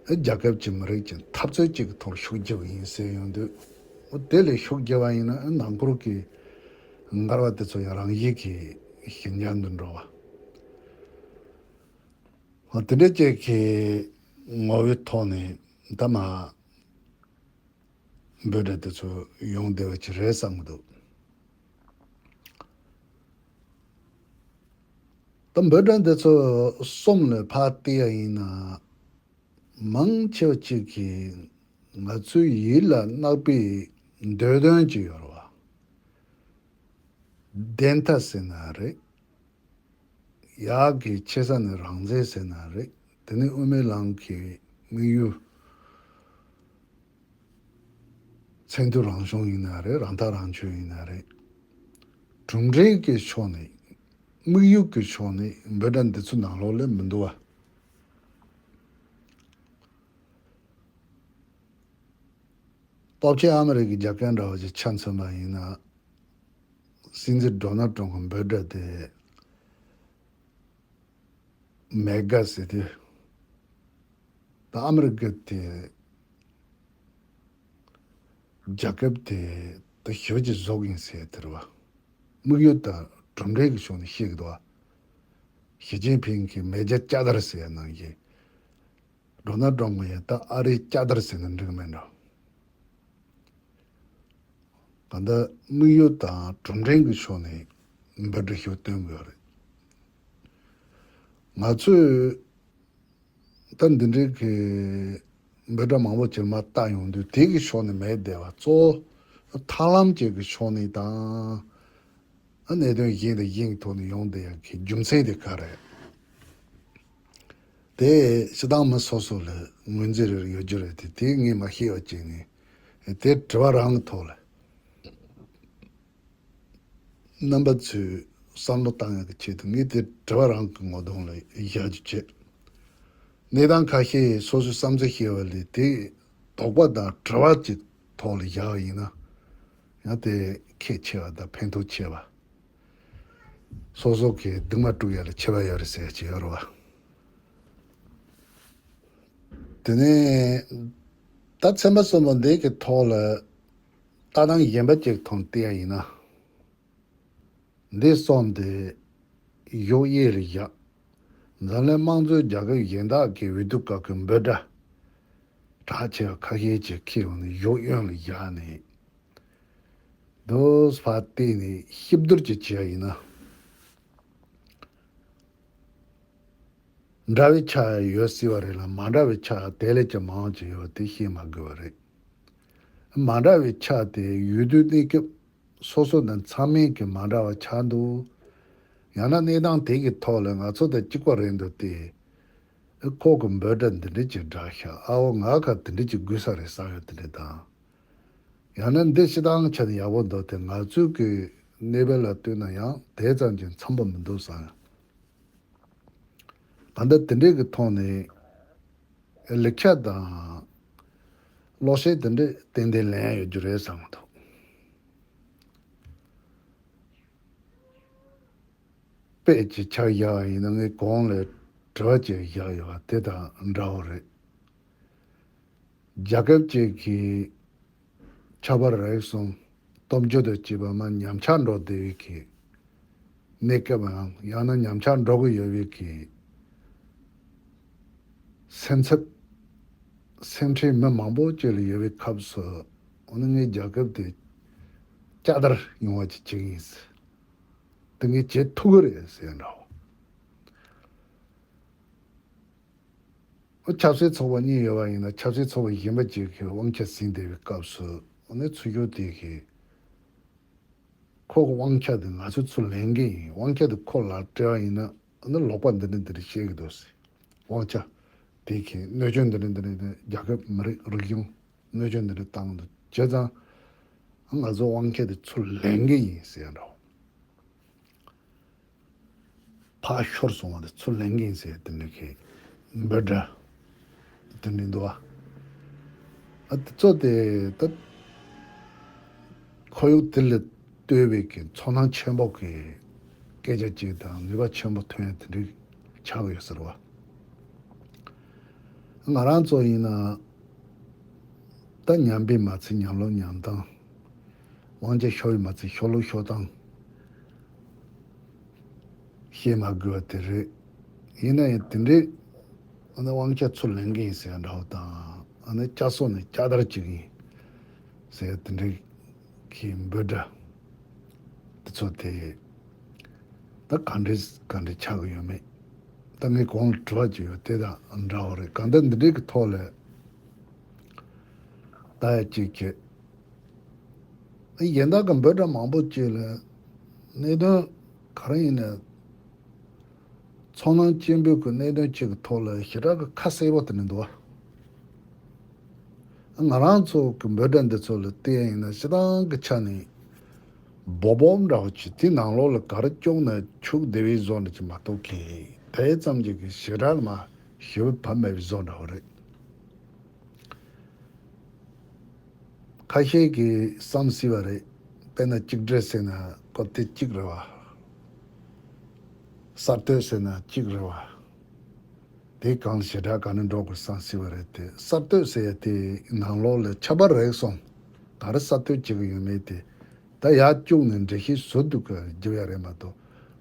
རྒྱལ་ཁབ་ཀྱི་མི་རིགས་ཀྱི་འཐབ་རྩོད་ཅིག་གི་ཐོག་ཤུགས་རྒྱབ་ཡིན་ཟེར་ཡོང་དུས་འོ་དེ་ལས་ཤུགས་རྒྱབ་པ་ཡིན་ན་ནང་ཁུལ་གྱི་འགལ་བ་དེ་ཚོ་ཡང་རང་བཞིན་གྱིས་ཞི་འཇམ་དུ་འགྲོ་བ། འོ་དེ་འདྲ་ཅིག་གི་ངོ་བོའི་ཐོག་ནས་ད་མ། འབོད་སྒྲ་དེ་ཚོ་ཡོང་བསྡད་པ་ཅིག་རེད་བསམ་གྱི་འདུག་ད་འབོད་སྒྲ་འདི་ཚོ་གསུམ་ལ་ཕར་བལྟས་ཡ་ཡིན་ན། མང་ཆེ་བ་ཅིག་གིས་ང་ཚོའི་ཡིད་ལ་བརྣག་པའི་འདོད་དོན་ཅིག་ཡོད་རེད་བ། བདེན་མཐའ་ཟེར་ན་རེད། ཡག་གི་ཆེ་ས་ནས་རང་བཙན་ཟེར་ན་རེད། དེ་ནས་དབུ་མའི་ལམ་གྱི་དམིགས་ཡུལ། མཚན་མཐུན་རང་གཞུང་ཡིན་ན་རེད། རང་ཐག་རང་གཅོད་ཡིན་ན་རེད། གྲུབ་འབྲས་ཀྱི་ཕྱོགས་ནས་དམིགས་ཡུལ་གྱི་ཕྱོགས་ནས་འབོད་སྒྲ་འདི་ཚོའི་ནང་ལོགས་ལ་མི་འདུག་བ། སྟོབས་ཆེན་ཨ་མི་རི་ཀའི་རྒྱལ་ཁབ་འདྲ་བ་ཞིག་ཆ་མཚོན་པ་ཡིན་ན། སྲིད་འཛིན་ཌོ་ནལ་ཊམ་གྱི་འབོད་སྒྲ་དེ་མེ་གྷ་ཟེར་དུས། ད་ཨ་མི་རི་ཀ་དེ་རྒྱལ་ཁབ་དེ་ད་ཞི་བ་ཅིག་བཟོ་གི་ཡིན་ཟེར་དེ་རེད་བ། དམིགས་ཡུལ་དང་གྲུབ་འབྲས་ཀྱི་ཕྱོགས་ནས་བཤད་ཀྱི་འདུག་བ། ཞི་ཅིན་ཕིང་གིས་མེ་བརྒྱ་ལྕགས་དར་ཟེར་ཡ་ནང་བཞིན། ཌོ་ནལ་ཊམ་གྱིས་ད་ཨ་རིའི་ལྕགས་དར་ཟེར་ན་འགྲིག་གི་མེད་འགྲོ། གང་ལྟར་དམིགས་ཡུལ་དང་གྲུབ་འབྲས་ཀྱི་ཕྱོགས་ནས་ འབོད་སྒྲ་ཞིག་སྟོན་དགོས་རེད། ང་ཚོས་ད་འདི་འདྲའི་གི་འབོད་སྒྲ་མང་པོ་ཅིག་མར་བཏགས་ཡོང་དུས་དེ་གི་ཕྱོགས་ནས་མེད་བསྡད་པ་གཙོ་བོ་ཐབས་ལམ་ཅིག་གི་ཕྱོགས་ནས་དང་། གནད་དོན་གཞན་དང་གཞན་གྱི་ཐོག་ནས་ཡོང་བསྡད་ཡག་གི་རྒྱུ་མཚན་དེ་ག་རེད། དེ་སྤྱིར་བཏང་མི་སོ་སོ་ལ་ངོས་འཛིན་རེ་ཡོད་རྒྱུ་རེད་དེ། དེ་ངས་མ་ཤེས་པ་བྱས་ནས་དེ་དྲི་བ་རང་གི་ཐོག་ལ་རྣམ་པ་ཚོས་བསམ་བློ་བཏང་ཡག་གི་ཆེད་དུ་ངས་དེ་དྲི་བ་རང་གི་ངོ་གདོང་ལ་བཞག་རྒྱུ་བྱས། གནས་སྟངས་ཁ་ཤས་སོ་སོས་བསམ་ཚུལ་བཤད་པ་ལས་དེ་དོགས་པ་དང་དྲི་བ་གྱི་ཐོག་ལ་བཞག་པ་ཡིན་ན་ཡང་དེ་ཁྱད་ཆེ་བ་དང་ཕན་ཐོགས་ཆེ་བ། སོ་སོ་གི་སྡུག་མ་སྤྲུག་ཡ་ལ་ཁྱད་པར་ཡོད་རེད་ཟེར་ཡ་ཅིག་ཡོད་རེད་བ། དེ་ནས་ད་ཚན་པ་གསུམ་པོ་འདི་གི་ཐོག་ལ་ལྟ་སྟངས་གཞན་པ་ཅིག་ཐོག་བལྟས་ཡ་ཡིན་ན། འདི་གསུམ་དེ་གཞུག་གཡས་ལ་བཞག་འཛམ་གླིང་དམངས་གཙོའི་རྒྱལ་ཁབ་གཞན་དག་གི་འོས་བསྡུ་སྐབས་ཀྱི་འབོད་སྒྲ་གྲགས་ཆེ་བ་ཁ་ཤས་ཅིག་ཁྱེར་ཡོང་ནས་གཞུག་གཡོན་ལ་བཞག་ནས། དུས་ཕར་བལྟས་ནས་གཤིབ་བསྡུར་ཅིག་བྱས་ཡིན་ན། འདྲ་བའི་ཆ་ཡོད་སྲིད་པ་རེད་ལ། མ་འདྲ་བའི་ཆ་དེ་ལས་ཀྱང་མང་ཅིག་ཡོད་པ་དེ་ཤེས་མ་དགོས་པ་རེད། མ་འདྲ་བའི་ཆ་དེ་འོས་བསྡུའི་གནས་སྐབས་སོ་སོ་དང་མཚམས་མེད་ཀྱི་མ་འདྲ་བ་ཆགས་འདུག་ཡང་ན་གནས་སྟངས་དེ་གི་ཐོག་ལ་ང་ཚོ་དང་གཅིག་པ་རེད་འདུག་སྟེ། ཨེ་ཁོ་གི་འབོད་སྒྲ་འདི་འདྲ་ཅིག་བསྒྲགས་ཤག་ཨ་འོ་ང་ཁ་འདི་འདྲ་ཅིག་དགོས་ས་རེད་བསམ་ཡོད་དེ་འདྲ་དང་། ཡང་ན་འདི་སྤྱིར་བཏང་ཆ་ནས་ཡག་པོ་འདུག་སྟེ། ང་ཚོའི་གི་གནས་བབ་ལ་ལྟོས་ན་ཡང་དེ་ཙམ་གྱིས་འཚམ་པོ་མི་འདུག་བསམ་ཡོད། གང་ལྟར་དེ་འདྲའི་གི་ཐོག་ནས་ལེགས་ཆ་དང་གློག་ཤེད་དེ་འདྲ་ཏན་ཏན་ལེན་ཡག་ཡོད་རྒྱུ་རེད་བསམ་གྱི་འདུག་དཔེ་ཅིག་ཆ་བཞག་པ་ཡིན་ན། ངས་གོང་ལ་དྲི་བ་ཅིག་བཞག་ཡོད་པ་དེ་དང་འདྲ་བོ་རེད། རྒྱལ་ཁབ་ཅིག་གི་ཆབ་དཔལ་རིག་གསུམ་སྟོབས་འབྱོར་དང་བཅས་པ་མར་ཉམས་ཆག་འགྲོ་བསྡད་པའི་གི་གནས་སྐབས་ཡང་ཡང་ན་ཉམས་ཆག་འགྲོ་གི་ཡོད་པའི་གི་སེམས་འཚབ་སེམས་ཁྲལ་མི་མང་པོ་ཅིག་ལ་ཡོད་པའི་སྐབས་སུ། འོ་ན་ངའི་རྒྱལ་ཁབ་དེ་བསྐྱར་དར་ཡོང་བ་ཅིག་བྱེད་ཀྱི་ཡིན་ཟེར། དེ་ངས་བྱེད་ཐུབ་ཀྱི་རེད་ཟེར་འདྲ་བོ། ཆབ་སྲིད་ཚོགས་པ་གཉིས་ཡོད་པ་ཡིན་ན། ཆབ་སྲིད་ཚོགས་པ་གཞན་པ་གཅིག་གིས་དབང་ཆ་ཟིན་བསྡད་པའི་སྐབས་སུ། ཨ་ནི་ཚུར་ཤོག་དེ་གིས་ཁོ་གི་དབང་ཆ་དེ་ང་ཚོས་ཚུར་ལེན་གྱི་ཡིན། དབང་ཆ་དེ་ཁོ་ལ་སྤྲད་པ་ཡིན་ན། ཨ་ནི་ལོག་པ་འདི་འདྲ་འདི་འདྲ་བཤད་ཀྱི་འདུག་ཟེར། དབང་ཆ་དེ་གིས་གནོད་སྐྱོན་འདི་འདྲ་འདི་འདྲ་འདི། རྒྱལ་ཁབ་མི་རིགས་རིག་གཞུང་གནོད་སྐྱོན་འདི་འདྲ་བཏང་འདུག་བྱས་ཙང་ང་ཚོ་དབང་ཆ་དེ་ཚུར་ལེན་གྱི་ཡིན་ཟེར་འདྲ་བོ། ཕར་ཤོར་སོང་བ་དེ་ཚུར་ལེན་གྱི་ཡིན་ཟེར་དེ་འདྲ་གི་འབོད་སྒྲ་དེ་འདྲ་འདུག་བ། ཨ་དེ་ཚོ་དེ་ད་ཁོར་ཡུག་དེ་ལ་ལྟོས་པའི་གི་ཚོར་སྣང་ཆེན་པོ་གི་སྐད་ཆ་ཅིག་དང་ནུས་པ་ཆེན་པོ་ཐོན་ཡ་དེ་འདྲ་ཆགས་ཡོད་ཟེར་བ། ང་རང་ཚོ་ཡིན་ན་ད་ཉམས་པས་མ་ཚད་ཉམས་ལོག་ཉམས་སྟངས། དབང་ཆ་ཤོར་བས་མ་ཚད་ཤོར་ལོག་ཤོར་སྟངས་བཤད་མ་དགོས་པ་དེ་རེད། ཡིན་ན་ཡང་དེ་འདྲའི་ཨ་ནི་དབང་ཆ་ཚུར་ལེན་གྱི་ཡིན་ཟེར་ཡ་འདྲ་བོ་དང་། ཨ་ནི་བསྐྱར་གསོ་ནས་བསྐྱར་དར་བྱེད་ཀྱི་ཡིན་ཟེར་ཡ་དེ་འདྲའི་གི་འབོད་སྒྲ་དེ་ཚོ་དེ་ད་ག་འདྲས་ག་འདྲས་ཆགས་ཀྱི་ཡོད་མེད། ད་ངས་གོང་ལ་དྲི་བ་ཅིག་ཡོད་དེ་དང་འདྲ་བོ་རེད། གང་ལྟར་འདི་འདྲའི་གི་ཐོག་ལ་ད་ཡ་གཅིག་བྱས། གཞན་དག་གི་འབོད་སྒྲ་མང་པོ་ཅིག་ལ་གནད་དོན་ག་རེ་ཡིན་ནའི་ཚོར་སྣང་སྐྱེན་པོའི་གི་གནད་དོན་ཅིག་གི་ཐོག་ལ་ཞེ་དྲག་གི་ཁ་གསལ་པོ་དེ་འདྲ་འདུག་བ། ང་རང་ཚོ་གི་འབོད་སྒྲ་འདི་ཚོ་ལ་བལྟས་ཡིན་ན་སྤྱིར་བཏང་གི་ཆ་ནས་སྦོམ་སྦོམ་འདྲ་བོ་ཅིག་དེ་ནང་ལོགས་ལ་ག་རེ་བཅུག་ན་ཆུག་བསྡད་པའི་བཟོ་འདྲ་ཅིག་མ་གཏོགས་གི་དེ་ཙམ་ཅིག་གི་ཞེ་དྲག་ལ་མ་ཞེ་པོ་བབས་མེད་པའི་བཟོ་འདྲ་བོ་རེད། ཁ་ཤས་ཀྱིས་བསམ་སྲིད་པ་རེད། དཔེར་ན་གཅིག་སྒྲིལ་ཟེར་ན་སྐབས་དེ་གཅིག་རེད་བ། གསར་གཏོད་ཟེར་ན་གཅིག་རེད་བ། དེ་གང་ཞེ་དྲག་ག་ནས་འགྲོ་དགོས་བསམ་སྲིད་པ་རེད་དེ། གསར་གཏོད་ཟེར་ཡ་དེ་ནང་ལོགས་ལ་ཁྱད་པར་རིག་གསུམ་ག་རེ་གསར་གཏོད་བྱེད་ཀྱི་ཡོད་མེད་དེ། ད་ཡར་བཅུག་ནས་འགྲེལ་བཤད་བཟོ་འདུག་ག་རྒྱབ་ཡ་རེད་མ་གཏོགས།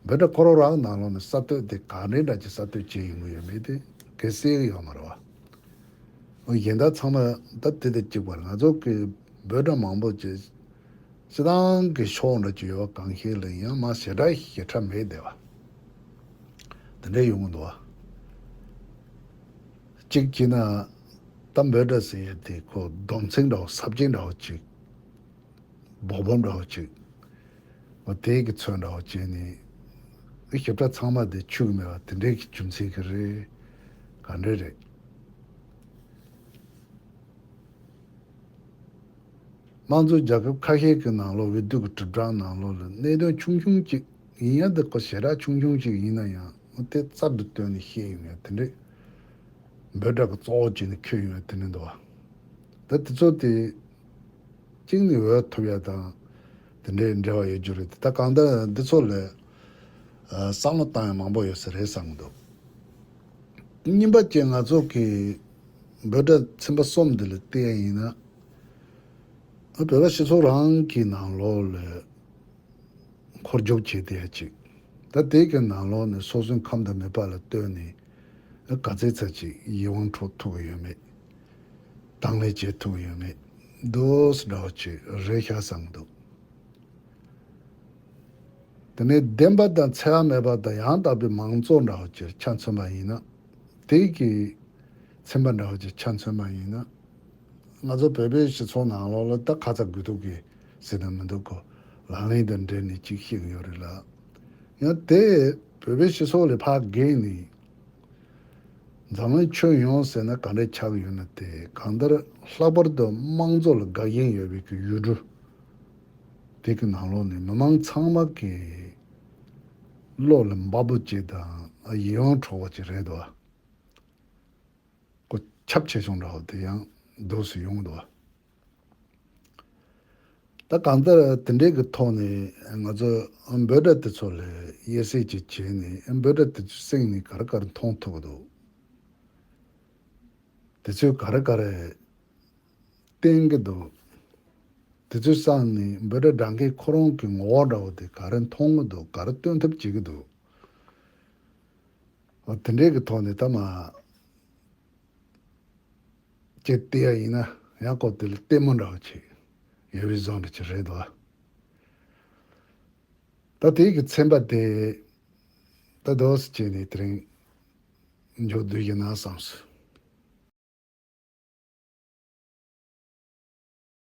འབོད་སྒྲ་ཁོ་རང་རང་ནང་ལོགས་ནས་གསར་གཏོད་དེ་ག་འདྲའི་འདྲ་ཅིག་གསར་གཏོད་བྱས་ཡོང་གི་ཡོད་མེད་དེ་གལ་སྲིད་ཡོད་མ་རེད་བ། འོ་གཞན་དག་ཚང་མ་ད་དེ་དང་གཅིག་པ་རེད། ང་ཚོ་གི་འབོད་སྒྲ་མང་པོ་ཅིག་ སྤྱི་བཏང་གི་ཕྱོགས་འདྲ་ཅིག་ཡོད་པ་གང་ཤེས་ལ་ཡང་མ་ཞེ་དྲག་ཞེ་དྲག་མེད་བསྡད་པ། དེ་འདྲ་ཡོང་གི་འདུག་བ། གཅིག་བྱས་ན། ད་འབོད་སྒྲ་ཟེར་ཡས་དེ་ཁོ་སྡོམ་ཚིག་འདྲ་བོ་ས་བཅད་འདྲ་བོ་ཅིག་འབོག་སྦམ་འདྲ་བོ་ཅིག་འོ་དེ་གི་ཚོད་འདྲ་བོ་བྱས་ནས། ཨེ་ཞིབ་ཕྲ་ཚང་མ་དེ་ཆུད་མེད་པ་དེ་འདྲའི་གི་རྒྱུ་མཚན་གི་རེད། ག་འདྲ་རེད། དམངས་གཙོ་རྒྱལ་ཁབ་ཁ་ཤས་ཀྱི་ནང་ལོགས་འོས་བསྡུ་གི་དྲིལ་བསྒྲགས་ནང་ལོགས་ལ་གནད་དོན་ཆུང་ཆུང་ཅིག་ཡིན་ཡང་དེ་ཁོ་ཞེ་དྲག་ཆུང་ཆུང་ཅིག་ཡིན་ན་ཡང་དེ་རྩལ་དུ་བཏོན་ནས་བཤད་ཡོང་ཡ་དེ་འདྲས་འབོད་སྒྲ་གི་གཙོ་བོ་བྱས་ནས་འཁྱེར་ཡོང་ཡ་དེ་འདྲས་འདུག་བ། ད་དེ་ཚོ་དེ་གཅིག་ནས་འོས་ཐོབ་ཡ་དང་དེ་འདྲའི་འབྲེལ་བ་ཡོད་རྒྱུ་རེད། ད་གང་ལྟར་འདི་ཚོ་ལ་བསམ་བློ་བཏང་ཡ་མང་པོ་ཡོད་ས་རེད་བསམ་གི་འདུག་གཉིས་པ་བཅས་ང་ཚོ་གི་འབོད་སྒྲ་ཚན་པ་གསུམ་འདི་ལ་བལྟས་ཡིན་ན། བོད་པ་སྤྱི་ཚོགས་རང་གི་ནང་ལོགས་ལ་འཁོར་རྒྱུག་བྱས་བསྡད་ཡ་ཅིག་ད་དེ་གི་ནང་ལོགས་ནས་སོ་སོའི་ཁམས་དང་མོས་པ་ལ་ལྟོས་ནས་ག་ཚད་ཚད་ཅིག་ཡིད་དབང་འཕྲོག་ཐུབ་ཀྱི་ཡོད་མེད། དང་ལེན་བྱེད་ཐུབ་ཀྱི་ཡོད་མེད། འདུག་སེ་འདྲ་བོ་ཅིག་རེད་ཤག་བསམ་གི་འདུག་དེ་ནས་བདེན་པ་དང་འཚེ་བ་མེད་པ་དང་ཡང་དག་པའི་མང་གཙོ་འདྲ་བོ་ཅིག་ཆ་མཚོན་པ་ཡིན་ན། དེ་གི་ཚན་པ་འདྲ་བོ་ཅིག་ཆ་མཚོན་པ་ཡིན་ན། ང་ཚོ་བོད་པའི་སྤྱི་ཚོགས་ནང་ལོགས་ལ་ད་ཁ་ཚ་དགོས་གཏུག་གི་ཟེར་ན་མི་འདུག་གོ། ལག་ལེན་དང་འབྲེལ་ནས་ཅིག་བཤད་གི་ཡོད་རེད་ལ། ཡང་དེ་བོད་པའི་སྤྱི་ཚོགས་ལས་ཕར་བརྒལ་ནས། འཛམ་གླིང་ཁྱོན་ཡོངས་ཟེར་ན་ག་འདྲས་ཆགས་ཡོད་ན་དེ་གང་ལྟར་ལྷག་པར་དུ་དམངས་གཙོ་ལ་དགའ་ཞེན་ཡོད་པའི་གི་ཡུལ་གྲུ་དེ་གི་ནང་ལོགས་ནས་མི་མང་ཚང་མ་གི་བློ་ལ་འབབ་པོ་ཅིག་དང་ཡིད་དབང་འཕྲོག་པ་ཅིག་རེད་དོ། ཁོ་ཁྱབ་ཆེ་ཆུང་འདྲ་བོ་དེ་ཡང་འདུག་སེ་ཡོང་འདུག་ད་གང་ལྟར་དེ་འདྲའི་གི་ཐོག་ནས་ང་ཚོ་འབོད་སྒྲ་དེ་ཚོ་ལ་དབྱེ་གསེས་ཅིག་བྱས་ནས་འབོད་སྒྲ་དེ་ཚོའི་སྟེང་ནས་ག་རེ་ག་རེ་མཐོང་ཐུབ་ཀྱི་འདུག་དེ་ཚོས་ག་རེ་ག་རེ་བསྟན་གྱི་འདུག་དེ་ཚོའི་སྟེང་ནས་འབོད་སྒྲ་བསྒྲགས་མཁན་ཁོ་རང་གི་ངོ་བོ་འདྲ་བོ་དེ་ག་རེ་མཐོང་གི་འདུག་ག་རེ་སྟོན་ཐབས་བྱེད་ཀྱི་འདུག་འོ་དེ་འདྲའི་གི་ཐོག་ནས་ད་མ་ཅིག་བལྟས་ཡ་ཡིན་ན་ཡང་ཁོ་དེ་ལ་ལྟད་མོ་འདྲ་བོ་ཅིག་ཡོད་པའི་བཟོ་འདྲ་ཅིག་རེད་འདུག་ད་དེའི་གི་ཚན་པ་དེ་ད་དོགས་སུ་བྱས་ནས་དེ་རིང་མཇུག་བསྡུ་ཡིན་ན་བསམས་སོང་